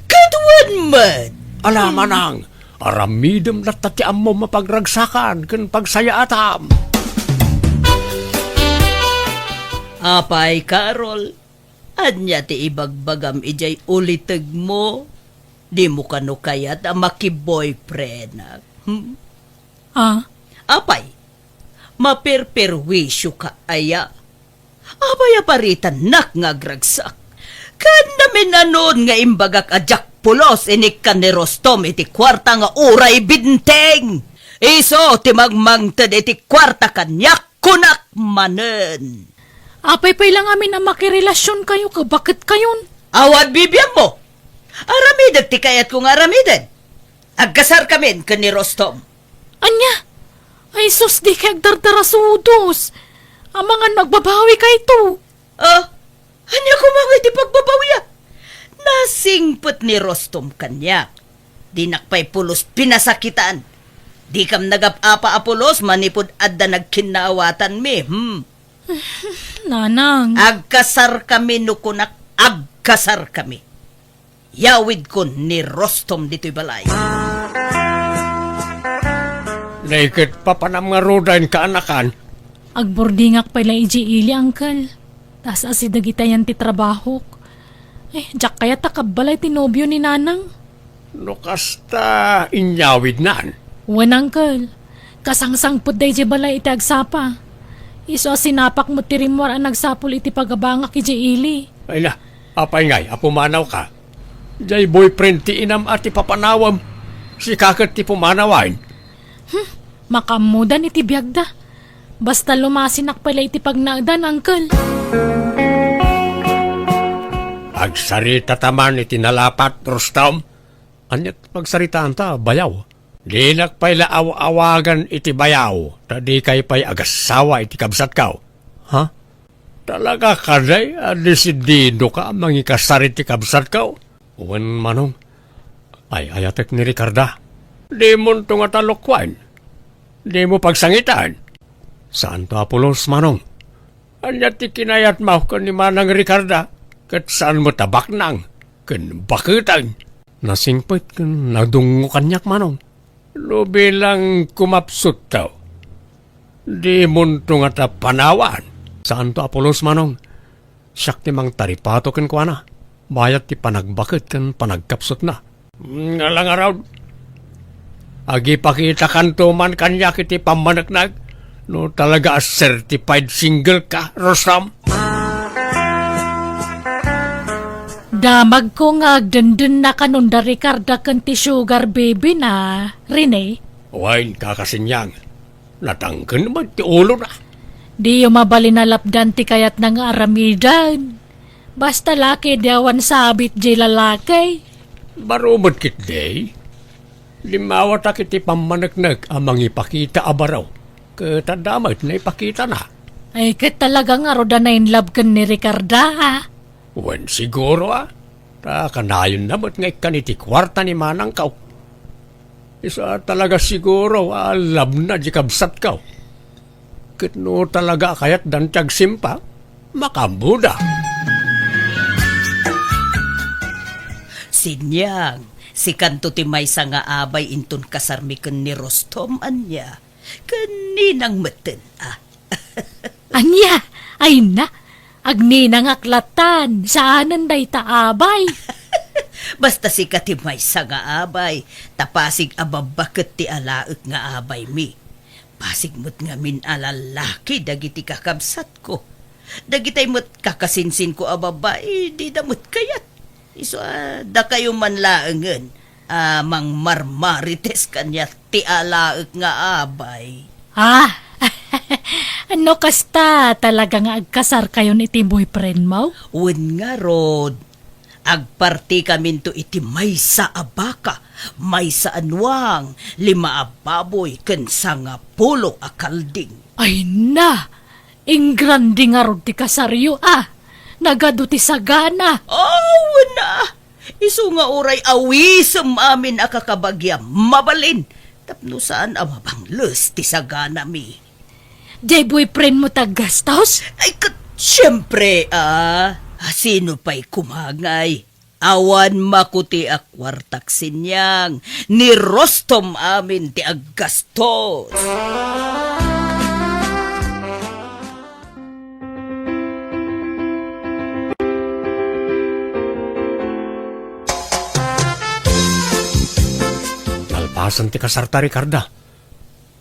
Kaduan met! Ala, manang, aramidem latta ti ammom a pagragsakan ken pagsayaatam. Apay, Carol, ania ti ibagbagam idiay ulitegmo? Dimo kano kayat a makiboyfriendak? Hmm? Ah? Apay, maperperwisyo ka aya? Apay a paritannak nga agragsak? Ken naminanon nga imbagak a diak pulos inikkan ni Rustom iti kuarta nga uray benteng. Isu ti mangmangted iti kuarta kaniak, kunak manen. Apay pay la ngamin a makirelasionkayo ket baketkayon? Awan bibiagmo. Aramidek ti kayatko nga aramiden. Agkasarkamin ken ni Rustom. Ania? Ay sus, dikay agdardarasudos. Amangan no agbabawikayto. Ah, ania koma ngay ti pagbabawiak? Nasingpet ni Rustom kaniak. Dinak pay pulos pinasakitan. Dikam nagap-apa a pulos manipud adda nagkinnaawatanmi, hmm? Nanang. Agkasarkami no kunak, agkasarkami. Yawidkon ni Rostom ditoy balay. Naiket papanam nga rudaen kaanakan. Agburdingak pay la idiay ili, Uncle. Tas asideg itayan ti trabahok. Eh, diak kayat a kabbalay ti nobio ni Nanang. No kasta, inyawidnan? Wen, Uncle. Kasangsangpet daydiay balay iti agsapa. Isu a sinapak met ti rimmuar a nagsapul iti pagabangak idiay ili. Ay na, apay ngay a pumanawka? Diay boyfriend ti inam a ti papanawem. Sika ket ti pumanawen. Hmm, makaammodan iti biagda. Basta lumasinak pay la iti pagnaedan, Uncle. Agsaritata man iti nalapat, Rostom. Ania ti pagsaritaanta, bayaw? Dinak pay la aw-awagan iti bayaw, ta dikay pay agassawa iti kabsatko. Ha? Talaga kadi a desididoka a mangikasar iti kabsatko? Wen, Manong, ay-ayatek ni Ricarda. Dimonto ngata lokuen. Dimo pagsangitan. Saanto a pulos, Manong. Ania ti kinayatmo ken ni Manang Ricarda? Ket saan met a baknang ken baketen? Nasingpet ken nadungngo kaniak, Manong. No bilang kumapsutto, dimonto ngata panawan. Saanto a pulos, Manong. Siak ti mangtaripato kenkuana, bayat ti panagbaket ken panagkapsutna. Ngala ngarud, agipakitakanto man kaniak iti pammaneknek no talaga a certified single ka, Rostom. Damagko nga agdendennakanon da Ricarda ken ti sugar baby na, Rene. Wen, Kaka Sinyang, natangken met ti ulona. Diyo mabalin a lapdan ti kayatna nga aramiden. Basta laki, di awan sabit diay lalaki. Baro met ketdi. Limmawatak iti pammaneknek a mangipakita a baro. Ket adda met naipakitana. Ay, ket talaga ngarud a na-in love ken ni Ricarda, a? Wen, siguro, a. Ta kanayonna met nga ikkan iti kuarta ni manangko. Isu a talaga siguro a love na di kabsatko. Ket no talaga a kayatdan ti agsimpa, makaammoda. Sinyang, sikanto ti maysa nga abay inton kasarmi ken ni Rostom, ania? Ken ninang metten, a? Ania? Ay na, agninangak latan, saanen dayta abay. Basta sika ti maysa nga abay, ta pasig a babbaket ti alaek nga abaymi. Pasig met ngamin a lallaki dagiti kakabsatko. Dagitay met kakasinsinko a babbai, dida met kayat. Isu a dakayo man laengen a mangmarmarites kaniak ti alaek nga abay. Ah, no kasta, talaga nga agkasarkayon iti boyfriendmo? Wen ngarud, agpartikaminto iti maysa a baka, maysa a nuang, lima a baboy, ken sangapulo a kalding. Ay na! Ingrande ngarud ti kasaryo, a! Nagadu ti sagana! Aw, wen a! Isu nga uray awisem amin a kakabagiam, mabalin, tapno saan a mabangles ti saganami. Diay boyfriendmo ti aggastos? Ay, ket, siempre, a! Sino pay koma ngay? Awan makuti a kuartak, Sinyang, ni Rostom amin ti aggastos. Nalpasen ti kasarta, Ricarda.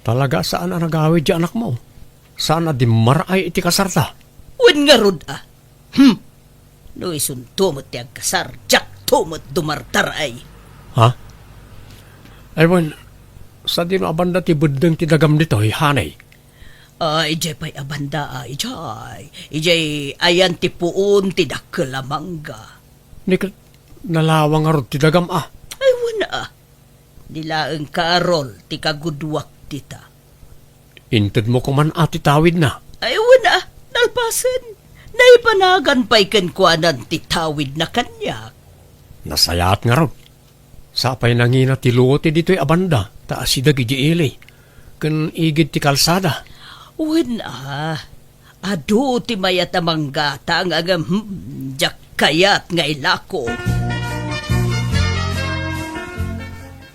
Talaga saan a nagawid ti anakmo. Saan a dimmaray iti kasarta. Wen ngarud a. Hmm. No isunto met ti agkasar, diakto met dumartaray. Ha? Ay, wen, sadino a banda ti beddeng ti dagam ditoy, honey? Ah, idiay pay a banda, a, idiay. Idiay ayan ti puon ti dakkel a mangga. Ni ket nalawa ngarud ti dagam, a? Ay, wen a. Di laeng Carol ti kaguduak dita. Intedmo koman a ti tawidna? Ay, wen a, nalpasen. Naipanagan pay kenkuanan ti tawidna kaniak. Nasayaat ngarud. Sapay nangina ti luo ti ditoy a banda, ta asideg idiay ili, ken igid ti kalsada. Wen a, adu ti mayat a manggatang, ngem, hmm, diak kayat nga ilako.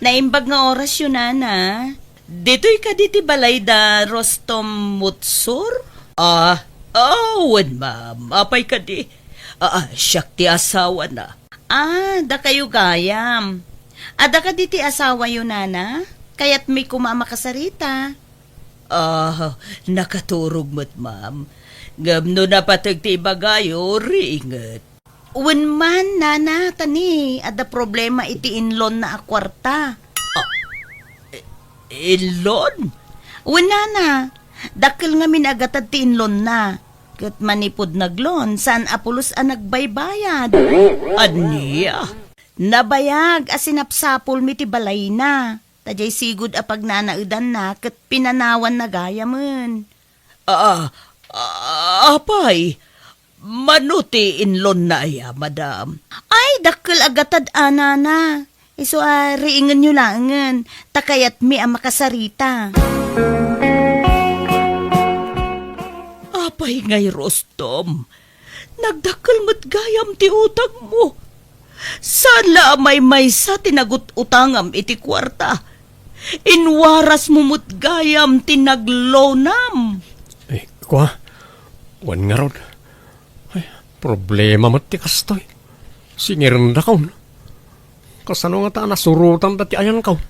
Naimbag nga orasyo, nana. Ditoy kadi ti balay da Rostom Mutsur? Ah, ah, wen, ma'am. Apay kadi? Ah, ah, siak ti asawana. Ah, dakayo gayam. Adda kadi ti asawayo, nana? Kayatmi koma a makasarita. Ah, nakaturog met, ma'am. Ngem no napateg ti ibagayo, riinget. Wen man, nana, ta ni, adda problema iti inlonna a kuarta. Ah, i-, inlon? Wen, nana, dakkel ngamin a gatad ti inlonna. Ket manipud naglon, saan a pulos a nagbaybayad. Ania? Nabayag a sinapsapulmi ti balayna. Ta diay sigud a pagnanaedanna ket pinanawanna gayamen. Ah, ah, apay, mano ti inlonna aya, madam? Ay, dakkel a gatad a, nana. Isu a riingenyo laengen, ta kayatmi a makasarita. Apay ngay, Rostom? Nagdakkel met gayam ti utangmo. Saan la a maymaysa ti nagut-utangam iti kuarta. Inwarasmo met gayam ti naglonam. Ay, kua, wen ngarud. Ay, problema met ti kastoy. Singirendakon. Kasano ngata a nasurotanta ti ayanko?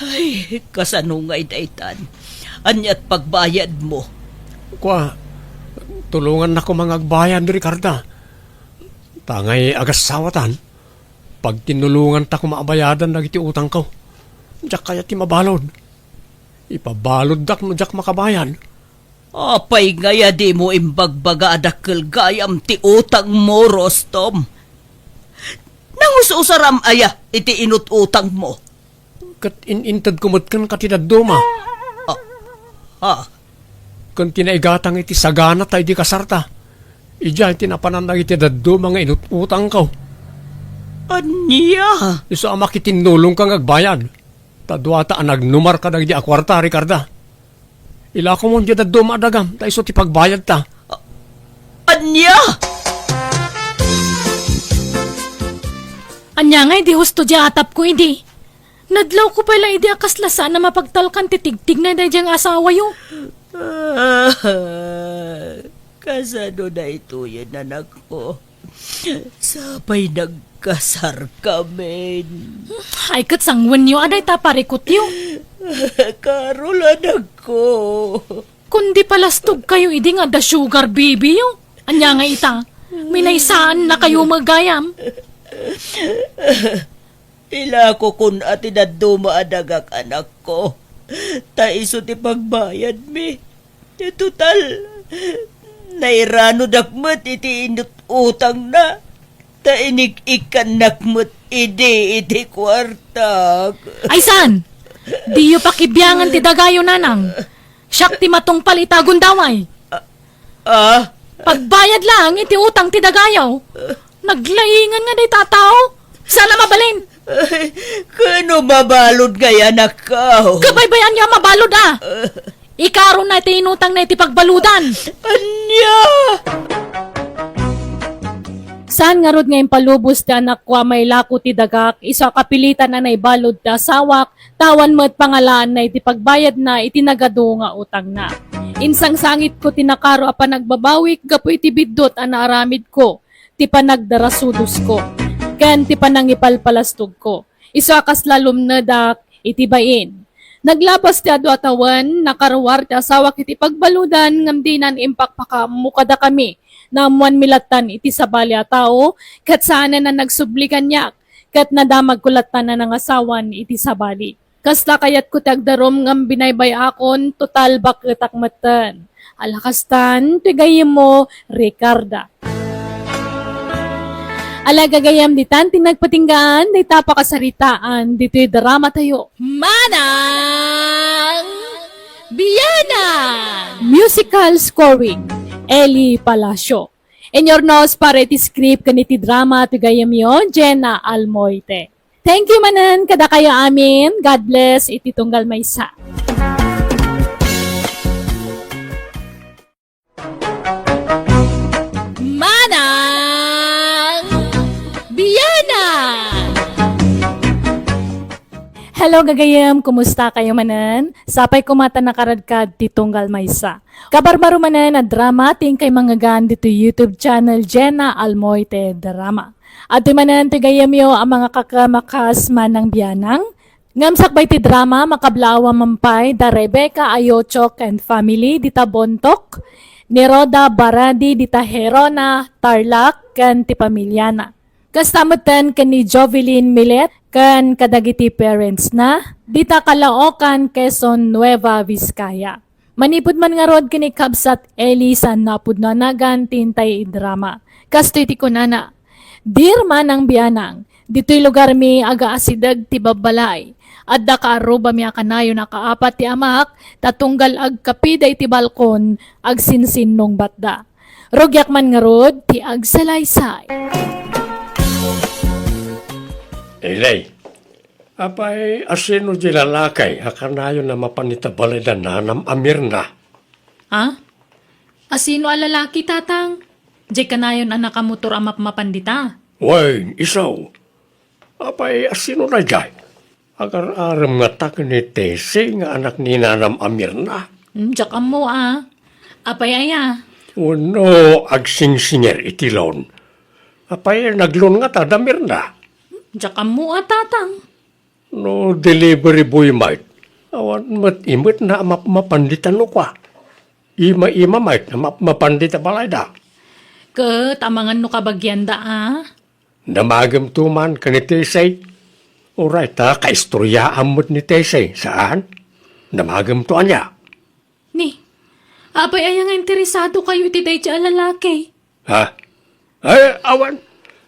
Ay, kasano ngay daytan? Aniat pagbayadmo? Kua, tulongannak koma nga agbayad, Ricarda. Ta ngay agassawatan, pagtinulonganta koma a bayadan dagiti utangko. Diak kayat ti mabalud. Ipabaluddak no diak makabayad. Apay ngay a dimo imbagbaga a dakkel gayam ti utangmo, Rostom? Nangus-usaram aya iti inut-utangmo? Ket in-intedko met kenka ti dadduma. Ah, ah. Ken ti naigatang iti sagana ta idi kasarta. Idiay ti napanan dagiti dadduma nga inut-utangko. Ania? Isu a makitinnulongka nga agbayad. Ta duata a nagnumarka dagidi a kuarta, Ricarda. Ilakomon diay dadduma a dagam, ta isu ti pagbayadta. Ania? Ania ngay di husto di atapko idi? Nadlawko pay la idi a kasla saan a mapagtalkan ti tigtigna daydiay nga asawayo. Ah, kasano daytoyen, anakko? Sapay nagkasarkamin. Ay, ket sangwenyo a dayta parikutyo. Carol, anakko. Kundi palastogkayo idi nga adda sugar baby-yo. Ania nga ita? Minaysaannakayo met gayam. Ilakokon a ti dadduma a dagak, anakko. Ta isu ti pagbayadmi. Total, nairanodak met iti inut-utangna. Ta inik-ikkannak met idi iti kuartak. Ay saan? Diyo pakibiangan ti dagayo, nanang. Siak ti matungpal ita a gundaway. Ah? Pagbayad laeng iti utang ti dagayo. Naglaingan nga dayta a tao. Saan a mabalin? Ay, kano mabalud ngay, anakko? Kabaybayanyo a mabalud a. Ikarona ti inutangna iti pagbaludan. Ania? Saan ngarud nga impalubos ti anakko a mailako ti dagak, isu a kapilitan a naibalud ti asawak, ta awan met pangalaanna iti pagbayadna iti nagadu nga utangna. Insangsangitko ti nakaro a panagbabawik gapu iti biddut a naaramidko, ti panagdarasudosko, ken ti panangipalpalastogko. Isu a kasla lumnedak iti bain. Naglabas ti adu a tawen, nakaruar ti asawak iti pagbaludan, ngem dinan impakpakaammo kadakami. Naammoanmi lattan iti sabali a tao, ket saanen a nagsubli kaniak, ket nadamagko lattan a nangasawan iti sabali. Kasta kayatko ti agdarum ngem binaybay-akon, total baketak metten. Ala kastan, ti gayyemmo, Ricarda. Ala gagayyem ditan ti nagpatinggaan, dayta pakasaritaan, ditoy drama tayo. Manang Biyanan! Musical scoring, Eli Palacio. Inyurnos para iti script ken iti drama ti gayyemyo, Jenna Almoite. Thank you manen kadakayo amin. God bless iti tunggal maysa. Manang Biyanan! Hello, gagayem. Kumusta kayo manen? Sapay koma ta nakaradkad ti tunggal maysa. Kabarbaro manen a drama ti inkay mangngegan ditoy YouTube channel Jenna Almoite Drama. Adtoy manen ti gayemyo a mga kakamakas manang bianang. Ngem sakbay ti drama, makablaawan man pay da Rebecca Ayochok and family dita Bontoc, ni Rhoda Baradi dita Gerona, Tarlac, ken ti pamilyana. Kasta metten ken ni Jovelyn Milet ken kadagiti parents na, dita Caloocan, Quezon, Nueva Vizcaya. Manipud man ngarud ken ni Kabsat Eli saan napudno a nagan ti intay idrama. Kastoy ti kunana, "Dear manang bianang, ditoy lugarmi agaasideg ti babbalay. Adda kaarrubami a kanayon a kaapat ti amak, ta tunggal agkapi daytoy balkon, agsinsinnungbatda. Rugiak man ngarud ti agsalaysay." Ilay, apay, asino di lalaki a kanayon a mapan ita balay da nanam a Mirna? Ha? Asino a lalaki, Tatang? Diay kanayon a nakamotor a mapmapan dita? Wen, isu. Apay, asino daydiay? Agar-arem ngata ken ni Tessie nga anak ni nanam a Mirna? Hmm, diak ammo a. Apay aya? Wenno agsingsinger iti loan? Apay, nag-loan ngata da Mirna? Diak ammo a, Tatang. No delivery boy met, awan met imetna a mapmapan dita no kua. Ima-ima met a mapmapan dita balayda. Ket amangan no kabagianda a? Damagemto man ken ni Tessie. Uray ta kaistoryaam met ni Tessie, saan? Damagemto ania? Ni, apay aya nga interesado kayo iti daydiay a lalaki? Ha? Ay, awan.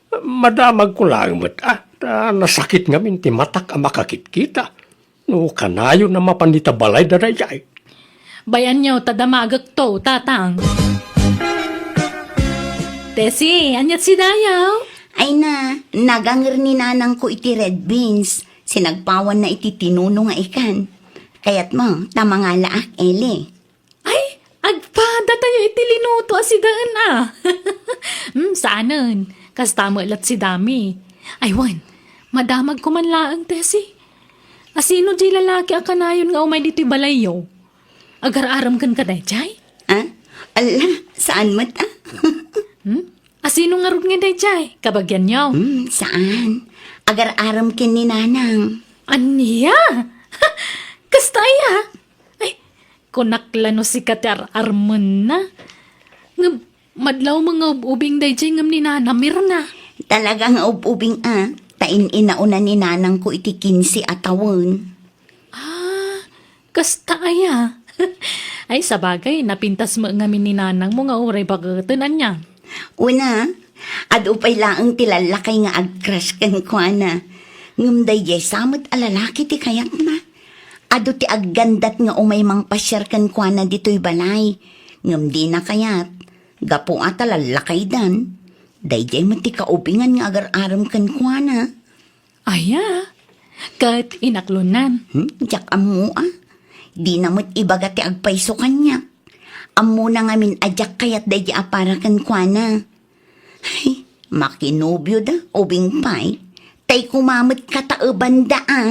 Madamagko laeng met, a, ta nasakit ngamin ti matak a makakitkita. No kanayon a mapan dita balayda daydiay. Bay-anyo ta damagekto, Tatang. Tessie, aniat si Dayaw? Ay na, naganger ni nanangko iti red beans. Sinagpawanna iti tinuno nga ikan. Kayatmo, ta mangalaak, Eli. Ay, agpada tayo iti linuto a sidaen a. Hmm, saanen. Kasta met la't sidami. Ay, wen, madamagko man laeng, Tessie. Asino diay lalaki a kanayon nga umay ditoy balayyo? Agar-arem kenka daydiay? Ah? Ala, saan met a? Hmm? Asino ngarud nga daydiay? Kabagianyo? Hmm, saan? Agar-arem ken ni nanang. Ania? Kasta aya? Ay, kunak la no sika ti ar-armenna. Ngem, madlaw nga ub-ubing daydiay ngem ni Nana Mirna. Talaga nga ub-ubing a, ta in-inauna ni nanangko iti kinse a tawen. Ah, kasta aya? Ay, sabagay, napintas met ngamin ni nanangmo nga uray baketen, ania? Una, adu pay laeng ti lallakay nga ag-crush kenkuana. Ngem daydiay sa met a lalaki ti kayatna. Adu ti aggandat nga umay mangpasiar kenkuana ditoy balay. Ngem dina kayat, gapu a ta lallakaydan. Daydiay met ti kaubingan nga agar-arem kenkuana. Aya, ket inaklonnan. Hmm, diak ammo a. Dina met ibaga ti agpayso kaniak. Ammona ngamin a diak kayat daydiay a para kenkuana. Ay, makinobioda, ubing pay. Tay koma met kataebanda a.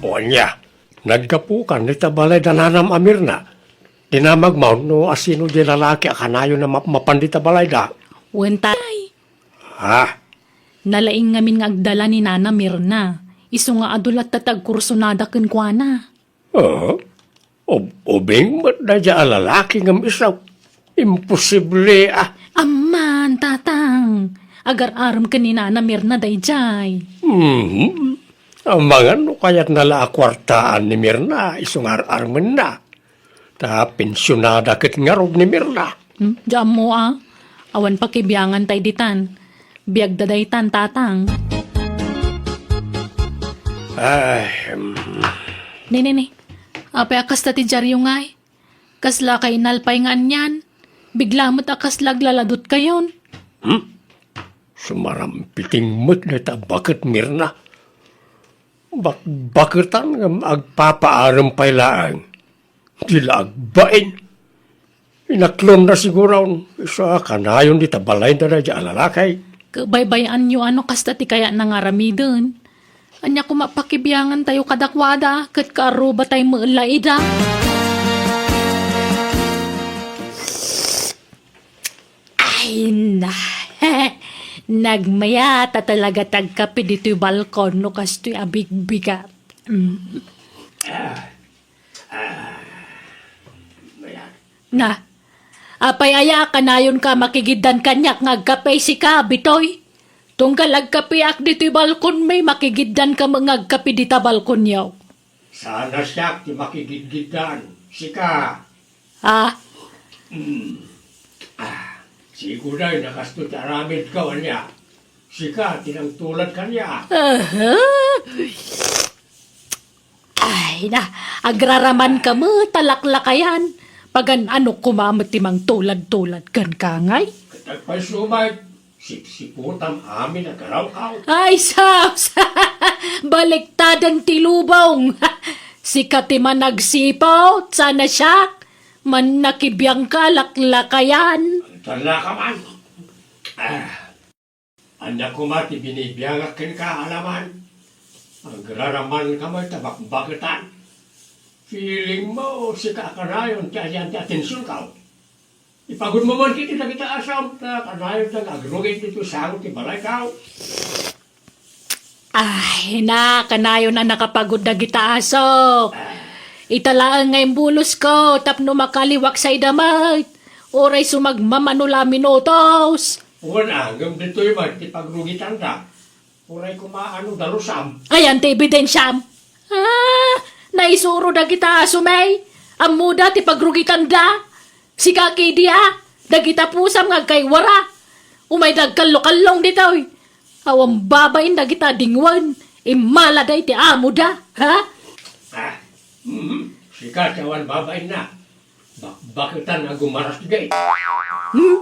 O ania, naggapukan dita balay da nanam a Mirna. Dinamagmo no asino di lalaki a kanayon a mapmapan dita balayda. Wen tay. Ha? Nalaing ngamin nga agdala ni Nana Mirna. Isu nga adu latta ti agkursunada kenkuana. Ah? Ub-, ubing met daydiay a lalaki ngem isu. Imposible a. Amman, Tatang. Agar-arem ken ni Nana Mirna daydiay. Mhm. Amangan no kayatna la a kuartaan ni Mirna isu nga ar-armenna. Ta pensionada ket ngarud ni Mirna. Hmm, diak ammo a. Awan pakibiangan tay ditan. Biagda daytan, Tatang. Ay, em. Ni, ni, ni. Apay a kasta ti diaryo ngay? Kasla kainalpay nga anian? Bigla met a kasla aglaladutkayon. Hmm? Sumarampiting met dayta a baket, Mirna. Bakbaketan ngem agpapaarem pay laeng. Di la agbain. Inaklonna siguron, isu a kanayon dita balayda daydiay a lalaki. Baybay-anyo a no kasta ti kayatna nga aramiden. Ania koma pakibiangantayo kadakuada, ket kaarrubatay met la ida. Ay, na. Nagmayat a talaga ti agkape ditoy balkon no kastoy a bigbigat. Mm. Na, apay aya a kanayonka a makigiddan kaniak nga agkape sika, Bitoy? Tunggal agkapeak ditoy balkonmi, makigiddanka met nga agkape dita balkonyo. Saan a siak ti makigidgiddan, sika. Ah? Hmm. Ah, sigoday a kasto ti aramidko, ania? Sika ti nangtulad kaniak. Aha. Ay, na, agraramanka met a laklakayan. Pagan-ano koma met ti mangtulad-tulad kenka ngay? Ket agpayso met, sipsiputam amin a garawkaw. Ay, sus! Baliktaden ti lubong. Sika ti managsiput, saan a siak. Mannakibiangka a laklakayan. Tallaka man. Ah. Ania koma ti binibiangak kenka, Alaman? Agraramanka met a bakbaketan. Feeling mo, sika a kanayon ti ayan ti atensionkaw. Ipagudmo man ketdi dagita a asam, ta kanayonda nga agrugit ditoy sango ti balaykaw. Ay, na, kanayon a nakapagud dagita aso. Ita laeng nga imbulosko tapno makaliwak sa ida met. Uray sumagmamano la a minutos. Wen a, ngem ditoy met ti pagrugitanda. Uray koma ano dalusam. Ayan ti ebidensiam. Ah, naisuro dagita aso, may. Ammoda ti pagrugitanda. Sika kidi a, dagita pusam nga agkaywara. Umayda agkallokallong ditoy. Awan babain dagita dingwen. Immalada iti amoda, ha? Ah, mhm. Sika ti awan babainna. Bakbaketan a gumaras gay. Hmm?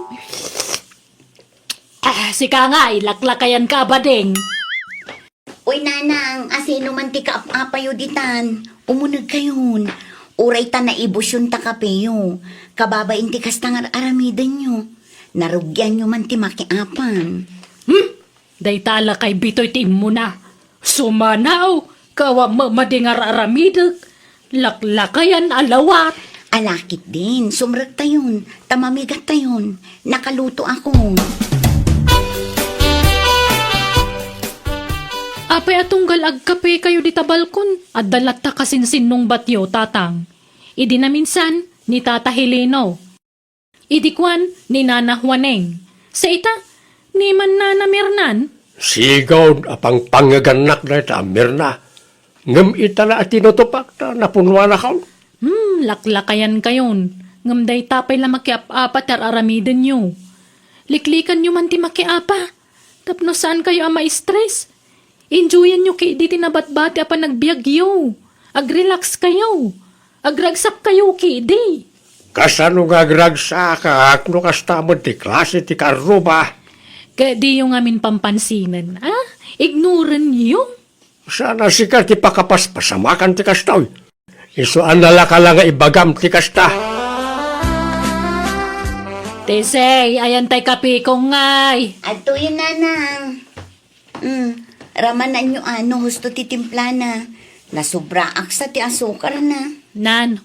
Ah, sika ngay, laklakayanka a bading. Uy, Nanang, asino man ti kaap-apayo ditan? Umunegkayon. Uray ta naibusyon ta kapeyo. Kababain ti kasta nga ar-aramidenyo. Narugianyo man ti makiapan. Hmm? Dayta a lakay Bitoy ti immuna. Sumanaw, kawa mamadi nga ar-aramidek. Laklakayan a lawat. Ala ketdin, sumrektayon, ta mamigattayon. Nakalutoakon. Apay a tunggal agkapekayo dita balkon? Adda latta kasinsinnungbatyo, Tatang. Idi naminsan, ni Tata Heleno. Idi kuan ni Nana Juaneng, sa ita, ni Mannana Mirnan. Sigud a pangpangngegannak dayta a Mirna, ngem ita la a tinutupak ta napunuanakon. Hmm, laklakayankayon, ngem dayta pay la makiap-apa ti ar-aramidenyo. Liklikanyo man ti makiapa, tapno saankayo a ma-stress. Enjoyanyo ketdi ti nabatbati a panagbiagyo. Agrelaxkayo. Agragsakkayo ketdi. Kasano nga agragsakak no kasta met ti klase ti kaarruba? Ket diyo ngamin pampansinen, a? Ignoranyo. Saan a sika ti pakapaspasamakan ti kastoy. Isu a nalaka la nga ibagam ti kasta. Tesey, ayan tay kapeko ngay. Adtoyen, Nanang. Mm, ramananyo a no husto ti timplana. Nasubraak sa ti asukarna. Nan.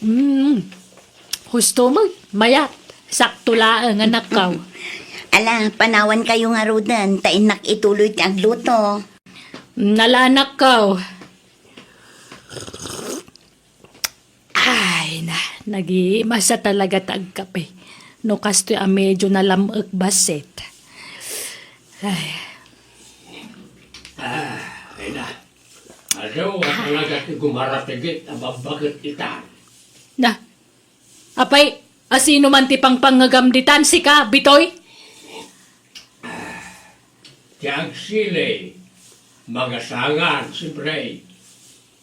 Mm. Husto mo, mayat. Sakto laeng, anakkaw. Ala, panawankayo ngaruden, ta innak ituloy ti agluto. Nala, anakkaw. Ay, na, nagimasa talaga ta agkape. No kastoy a medyo nalam-ek bassit. Ay. Ah, ay na. Adu a talaga ti gumaratigit a babbaket ita. Na, apay, asino man ti pangpangngegam ditan, sika, Bitoy? Ti agsili, magasangan, siempre.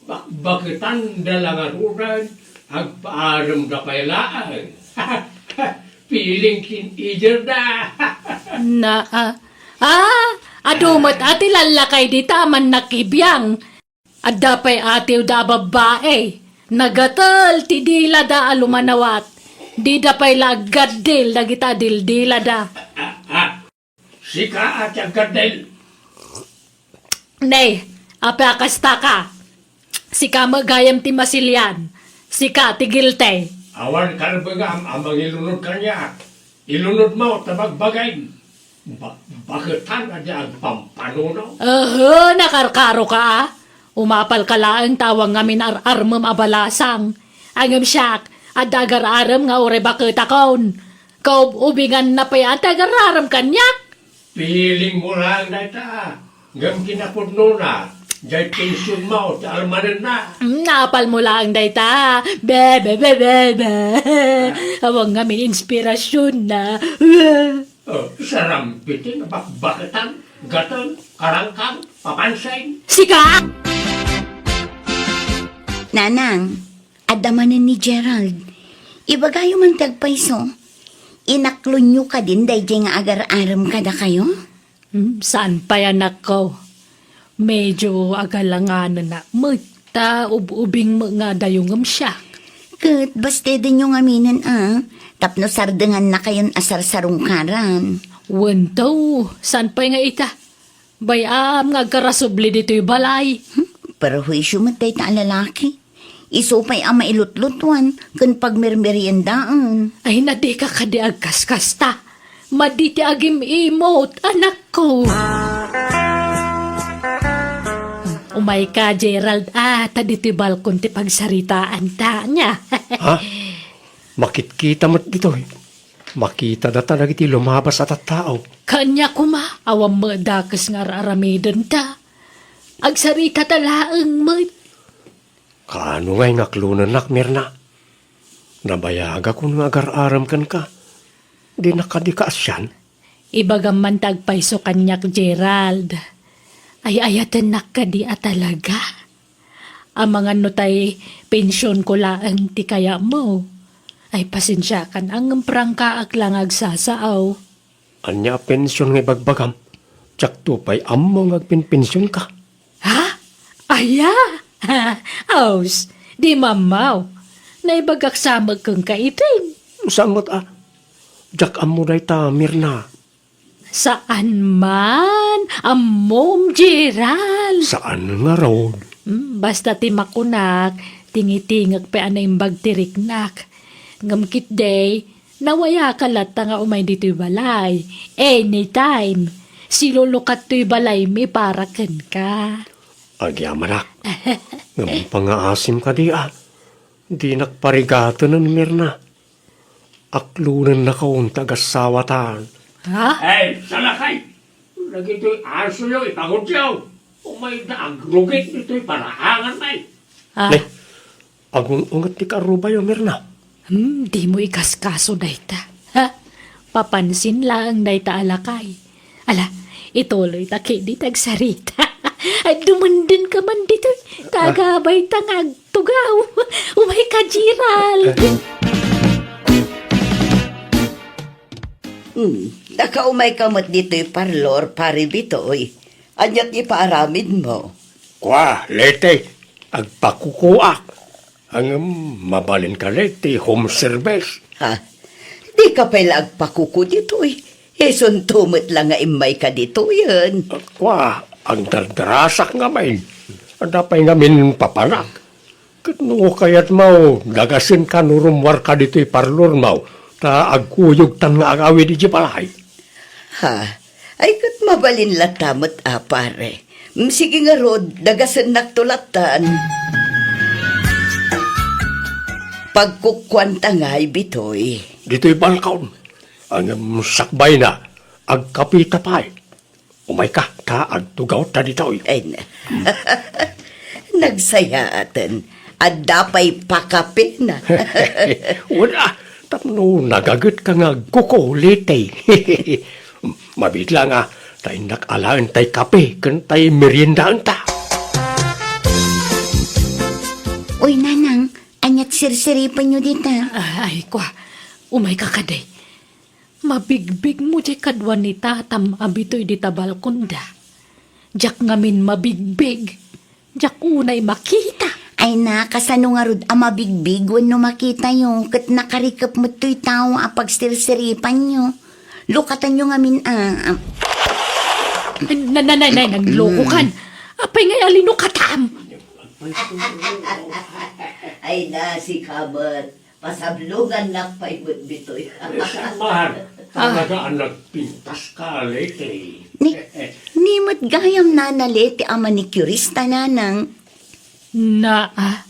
Bakbaketanda la ngaruden, agpaaremda pay laeng. Feeling teenager da. Na, ah, ah, adu met a ti lallakay dita a mannakibiang. Adda pay atiwda a babbai, nagatel ti dilada a lumanawat. Dida pay la aggaddil dagita a dildilada. Ah, ah. Sika a ti aggaddil. Nay, apay a kasta ka? Sika met gayam ti masilian. Sika ti guilty. Awan karbengam a mangilunod kaniak. Ilunodmo ta bagbagim. Ba-, baketan a di agpampanunot. Ehe, nakarkaroka a. Umapalka laeng ta awan ngamin ar-armem a balasang. Ngem siak, adda agar-arem nga uray baketakon. Kaub-ubinganna pay a ti agar-arem kaniak. Feelingmo laeng dayta. Ngem kinapudnona, diay pensionmo ti almanenna. Mm, naapalmo laeng dayta. Be, be, be, be, be. Awan ngamin inspirasionna. Oh, sarampiti nga bakbaketan, gateng, karangkang, papansin. Sika! Nanang, adda manen ni Gerald. Ibagayo man ti agpayso. Inaklonyo kadin daydiay nga agar-arem kadakayo? Hmm, saan pay, anakko? Medyo agalanganen met ta ub-ubing met nga dayo ngem siak. Ket bastedenyo ngaminen a, tapno sardengannakayon a sarsarungkaran. Wen, to, saan pay nga ita? Bay-am nga agkarasubli ditoy balay. Hmm, perhuisio met dayta a lalaki. Isu pay a mailutlutuan ken pagmermeriendaen. Ay, na dika kadi agkaskasta. Madi ti agim-imot, anakko. Umayka, Gerald, a, ta ditoy balkon ti pagsaritaanta, ania? Ha? Makitkita met ditoy. Makita data dagiti lumabas a tattao. Kaniak koma, awan met dakes nga ar-aramidenta. Agsaritata laeng met. Kaano ngay nga aklonennak, Mirna? Nabayagakon nga agar-arem kenka. Dinak kadi kaasian? Ibagam man ta agpayso kaniak, Gerald. Ay-ayatennak kadi a talaga? Amangan no tay pensionko laeng ti kayatmo. Ay, pasensiakan, ngem prangkaak la nga agsasao. Ania a pension nga ibagbagam? Diakto pay ammo nga agpenpensionka. Ha? Aya? Aus, di mammaw. Naibagak sa met kenka itin. Saan met a? Diak ammo dayta, Mirna. Saan man? Ammom, Gerald. Saan ngarud? Hmm, basta ti makunak, tingitingek pay a naimbag ti riknak. Ngem ketdi, nawayaka latta nga umay ditoy balay. Anytime. Silulukat toy balaymi para kenka. Agyamanak. Ngem pangaasim kadi a. Dinak parigatenen, Mirna. Aklonennakon ti agasawatan. Ha? Ay, salakay! Dagitoy asoyo, ipagudyo! Umayda agrugit ditoy paraangan, ay! Ah. Ne, agun-unget ti karubayo, Mirna. Hmm, dimo ikaskaso dayta. Ha? Papansin laeng dayta a lakay. Ala, ituloy ta ketdi ti agsarita. Ay, dumenden ka man ditoy. Ta agabay ta nga agtugaw. Umay ka, Gerald. Hmm, nakaumay ka met ditoy parlor, Pare Bitoy. Ania ti ipaaramidmo? Kua, Leti, agpakukuak. Ngem mabalin kadi ti home service. Ha? Dika pay la agpakuku ditoy. Isunto met la nga immayka ditoyen. Kua, agdardarasak ngamin. Adda pay ngamin papanak. Ket no kayatmo, dagasenka no rummuarka ditoy parlormo, ta agkuyogtan nga agawid idiay balay. Ha? Ay, ket mabalin latta met a, pare. Mm, sige ngarud, dagasennakto lattan. Pagkukuanta ngay, Bitoy. Ditoy balkon. Ngem sakbayna, agkapita pay. Umayka, ta agtugawta ditoy. Ay, na. Nagsayaaten. Adda pay pakapina. Wala, tapno nagagetka nga agkuku, Leti. Mabiit la nga, ta innak alaen tay kape ken tay meriendaenta. Uy, Nanang, aniat sirsiripenyo dita? Ah, ay, kua, umayka kadi. Mabigbigmo diay kadua ni tatam a Bitoy dita balkonda. Diak ngamin mabigbig. Diak unay makita. Ay na, kasano ngarud a mabigbig wenno makitayo ket nakarikep met toy tao a pagsirsiripanyo? Lukatanyo ngamin a, a- Na, na, na, na, naglokokan. Apay ngay a linukatam? Ay na, sika met. Pasablongannak pay met ditoy. Mahal, talaga a nagpintas ka, Leti. Ni, ni met gayam Nana Leti a manicurista, Nanang. Naa,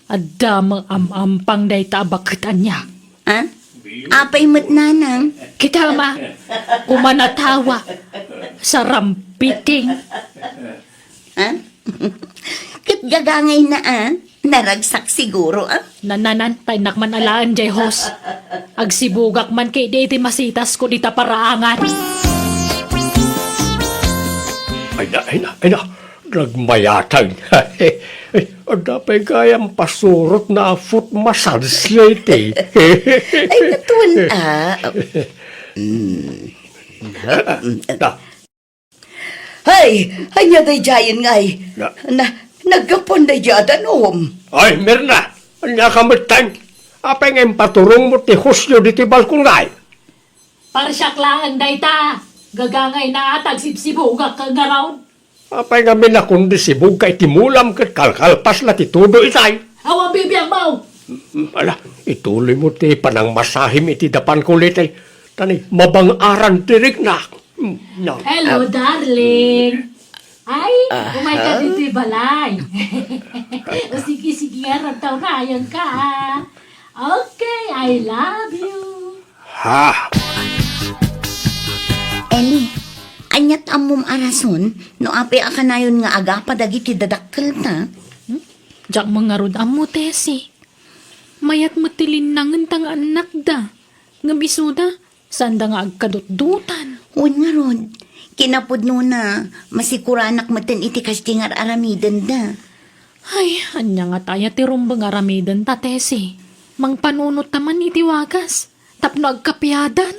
adda met am-ampang dayta a baket ania. Ha? Apay met, Nanang? Kita ma, kumanatawa, sarampiting. Ha? Ket gagangay na, a? Naragsak siguro, a? Nananan, ta innak man alaen jay hose. Agsibugak man ketdi iti masitasko dita paraangan. Ay na, ay na, ay na. Nagmayatag. Ay, adda pay gayam pasurotna a foot massage, Leti. Ay, natuan, a. Mm. Ta, Hay, ania daydiayen ngay? Na- Na, naggapuan daydiay a danum. Ay, Mirna, ania ka metten? Apay nga impaturongmo ti hosyo ditoy balkon ngay? Parsiak laeng dayta. Gagangay na a ta agsibsibugak ngarud. Apay nga minakon di sibug ka iti mulam ket kalkalpas la ti tudo itay? Awan bibiag mo! Mm, ala, ituloy mo ti panangmasahim iti dapan ko, Leti. Tani, mabang-aran ti riknak. Mm, no. Hello, darling. Ay, umay ka ditoy balay. O sige, sige, ngarud ta unayen ka, a. Okay, I love you. Ha? Eli, aniat ammom a rason no apay a kanayon nga agapa dagiti dadakkelta? Hmm? Diak man ngarud ammo, Tessie. Mayat met ti linnangenta nga annakda. Ngem isuda, saanda nga agkadutdotan. Wen ngarud, kinapudnona, masikuranak metten iti kasdi nga ar-aramidenda. Ay, ania ngata aya ti rumbeng aramidenta, Tessie? Mangpanunot ta man iti wagas tapno agkapiadan.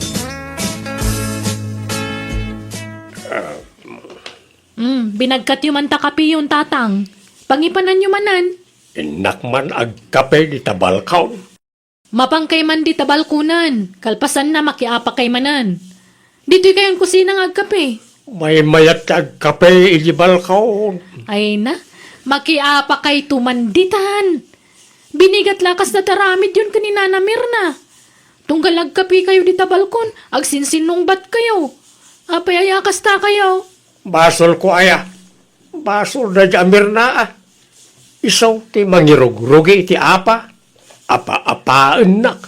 Mm, binagkatyo man ta kapiyon, Tatang. Pangipananyo manen. Innak man agkape dita balkon. Mapankay man dita balkonen, kalpasanna makiapakay manen. Ditoy kayon kusina nga agkape. Maymayat ti agkape iti balkon. Ay na, makiapakayto man ditan. Binigat la kasta ti aramidyon ken ni Nana Mirna. Tunggal agkapekayo dita balkon, agsinsinnungbatkayo. Apay aya kastakayo? Basolko aya? Basol daydiay a Mirna, a. Isu ti mangirugrugi iti apa. Apa-apaennak.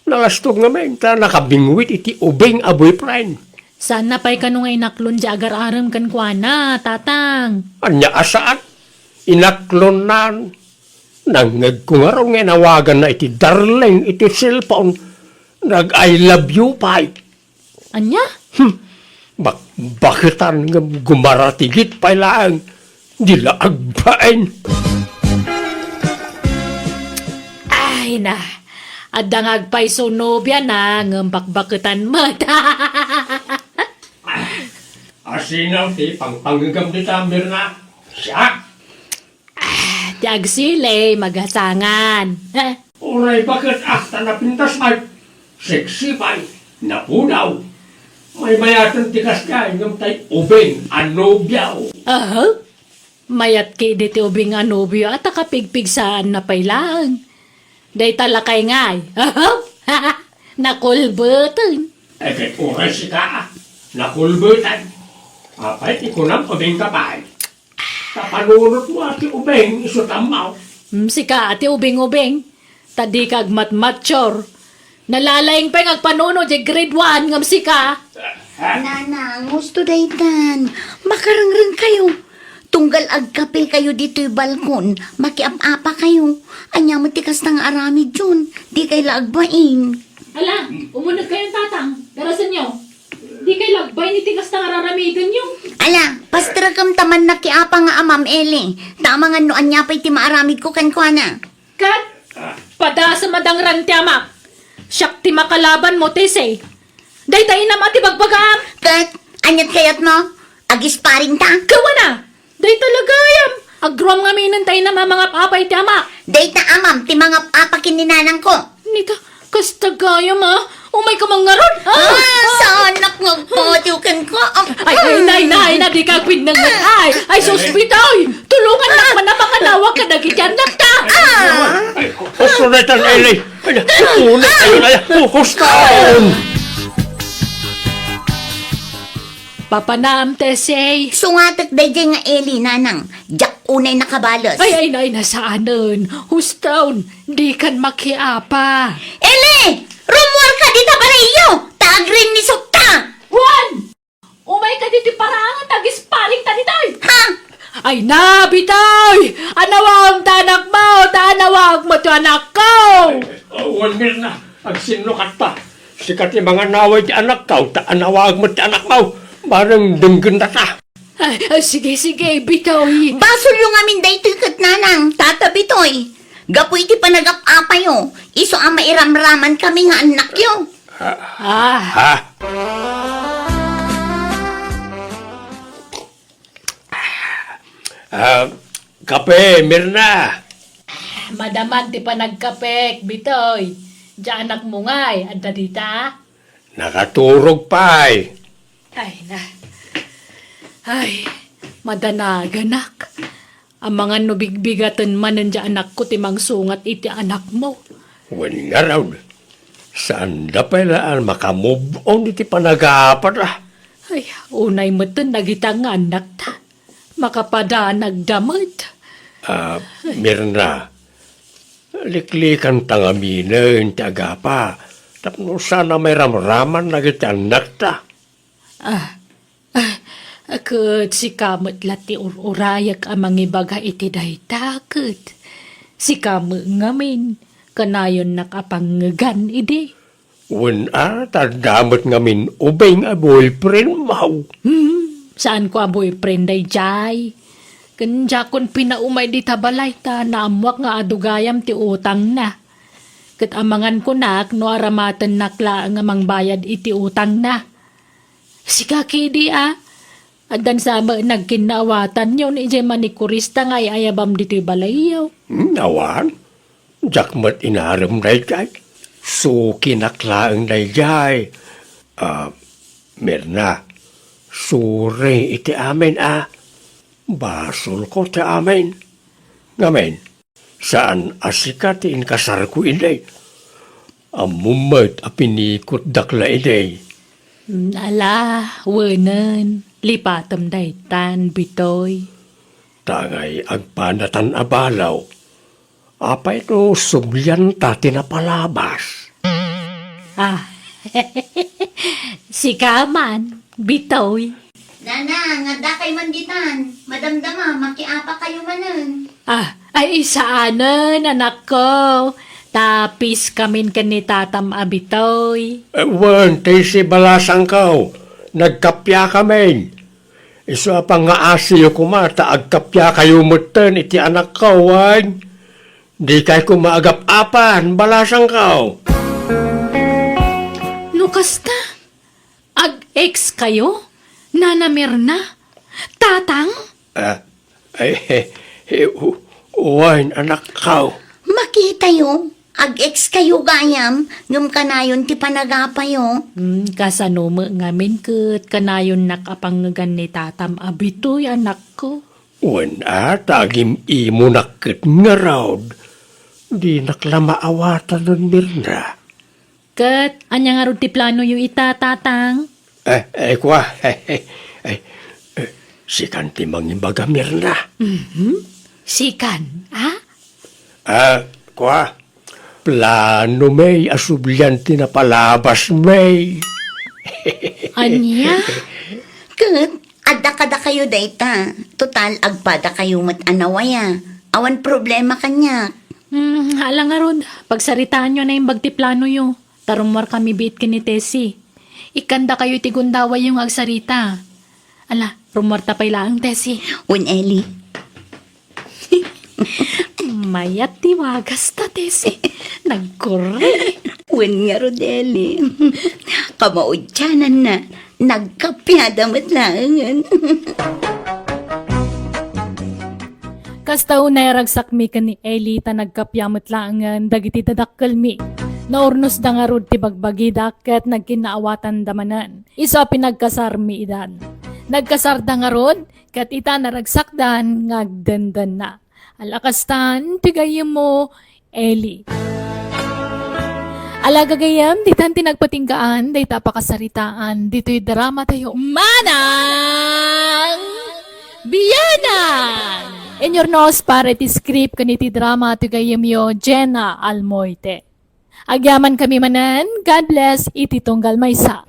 Nalastog ngamin ta nakabingwit iti ubing a boyfriend. Saanna pay kano nga inaklon di agar-arem kenkuana, Tatang? Ania a saan? Inaklonnan. Nangngegko ngarud nga inawaganna iti darling iti cellphone. Nag-I love you pay. Ania? Hmm. Bakbaketan ngem gumaratigit pay laeng. Di la agbain. Ay na, adda nga agpayso nobiana ngem bakbaketan met. Asino ti pangpangngegam dita, Mirna? Siak? Ah, ti agsili, magasangan. Uray baket a ta napintas met. Sexy pay, napudaw. Maymayaten ti kasdiay ngem tay ubing a nobiaw. Aha. Mayat ketdi ti ubing a nobio a ta kapigpigsaanna pay laeng. Dayta lakay ngay. Aha. Nakulbeten. Eh, ket uray sika, nakulbeten. Apay ti kunam, ubing ka pay? Ta panunotmo a ti ubing isu tammaw. Mm, sika a ti ubing-ubing, ta dika agmatmature. Nalalaing pay nga agpanunot diay grade one ngem sika. Nanang, husto daytan. Makarengrengkayo. Tunggal agkapekayo ditoy balkon, makiap-apakayo. Ania met ti kasta nga aramidyon? Dikay la agbain. Ala, umunegkayon, Tatang. Garasenyo. Dikay la agbain iti kasta nga araramidenyo. Ala, pasterekem ta mannakiapa nga amam, Eli. Ta amangan no ania pay ti maaramidko kenkuana. Ket, padasem a dangran ti amak. Siak ti makalabanmo, Tessie. Dayta inam a ti bagbagaam. Ket, aniat kayatmo? Agisparingta? Kawana! Dayta la gayam Agruam ngamin ta inam a mangap-apa iti ama. Dayta amam ti mangap-apa ken ni nanangko. Nita, kasta gayam a. Umayka man ngarud. Ah, saanak nga agpatiw kenka. Am- Ay, ay, nay, nay, na, dika agpinnengneng. Ay, ay, sus, Bitoy. Tulongannak man a makanawag kadagiti annakta. Ay, husto daytan, Eli. Ay, unay kayo na yan. Husto! Papanam, Tessie. Sungatek daydiay nga Eli, nanang. Diak unay nakabales. Ay, ay, nay, na, saanen. Husto, dikan makiapa. Eli! Rummuarka dita balayyo! Ta agrinnisutta! Wen! Umayka ditoy paraangan ta agisparingta ditoy! Ha? Ay na, Bitoy! Anawagmo ti anakmo, ta anawagmo ti anakko! Awan, Mirna, agsinnukatta. Sika ti manganawag ti anakko, ta anawagmo ti anakmo. Bareng denggenta ta. Ay, ay, sige, sige, Bitoy. Basolyo ngamin daytoy ket nanang, tata Bitoy. Gapu iti panagap-apayo, isu a mairamraman kami nga annakyo. Ah. Ha? Ah, kape, Mirna. Madaman ti panagkapek, Bitoy. Diay anakmo ngay, adda dita? Nakaturog pay. Ay, na. Ay, madanaganak. Amangan no bigbigaten manen diay anakko ti mangsungat iti anakmo. Wen ngarud, saanda pay la a makamove on iti panagapatda. Ay, unay metten dagita nga annakta. Makapadanagda met. Ah, Mirna, liklikanta ngaminen ti agapa tapno saan a mairamraman dagiti annakta. Ah, ah, ket sika met la ti ur-urayak a mangibaga iti dayta, ket sika met ngamin, kanayonnak a pangngegan idi. Wen a, ta adda met ngamin ubing a boyfriend mo. Hmm, saanko a boyfriend daydiay. Ken diakon pinaumay dita balay ta naammoak nga adu gayam ti utangna. Ket amangan kunak no aramatennak laeng a mangbayad iti utangna. Sika kadi a, addan sa met nagkinnaawatanyo ni idiay manikurista nga ay-ayabam ditoy balayyo? Hmm, awan. Diak met inarem daydiay. Sukinak laeng daydiay. Ah, Mirna, sorry iti amin a. Basolko ti amin. Ngamin, saan a sika ti inkasarko idi. Ammom met a pinikutdak la idi. Mm, ala, wenen, lipatem daytan, Bitoy. Tangay agpadatan a balaw. Apay no sublianta ti napalabas? Ah, sika man, Bitoy. Nanang, addakay man ditan. Madamdama, makiapakayo manen. Ah, ay, saanen, anakko. Ta piskamin ken ni tatam a Bitoy. Eh, wen, ti si balasangko. Nagkappiakamin. Isu a pangngaasiyo koma ta agkappiakayo metten iti anakko, wen? Dikay koma agap-apan, balasangko. No kasta, ag-ex kayo? Nana Mirna? Tatang? Ah, ay, eh, eh, u-, wen, anakko. Makitayo, ag-ex kayo gayam, ngem kanayon ti panagapayo. Hmm, kasano met ngamin ket kanayonnak a pangngegan ni tatam a Bitoy, anakko? Wen a, ta agim-imonak ket ngarud. Dinak la maawatanen, Mirna. Ket ania ngarud ti planoyo ita, Tatang? Eh, eh, kua. Eh, eh, sikan ti mangibaga, Mirna. Mhm. Sikan, a? Ah, kua. Plano, may, a sublian ti napalabas, may. Ania? Ket adda kadakayo dayta. Total, agpadakayo met a nawaya. Awan problema kaniak. Hmm, ala ngarud, pagsaritaanyo a naimbag ti planoyo. Ta rummuarkami biit ken ni Tessie. Ikkandakayo iti gundawayyo nga agsarita. Ala, rummuarta pay laeng, Tessie. Wen, Eli. Mayat ti wagasta, Tessie. Nagkurre. Wen ngarud, Eli. Kamaudiananna, nagkappiada met laengen. Kasta unay a ragsakmi ken ni Eli ta nagkappia met laengen dagiti dadakkelmi. Naurnosda ngarud ti bagbagida ket nagkinnaawatanda manen. Isu a pinagkasarmi idan. Nagkasarda ngarud ket ita naragsakdan nga agdendenna. Ala kastan ti gayyemmo, Eli. Ala gagayyem, ditan ti nagpatinggaan dayta a pakasaritaan ditoy drama tayo. Manang Bianang! Inurnos para iti script ken iti drama ti gayyemyo, Jenna Almoite. Agyamankami manen, God bless iti tunggal maysa.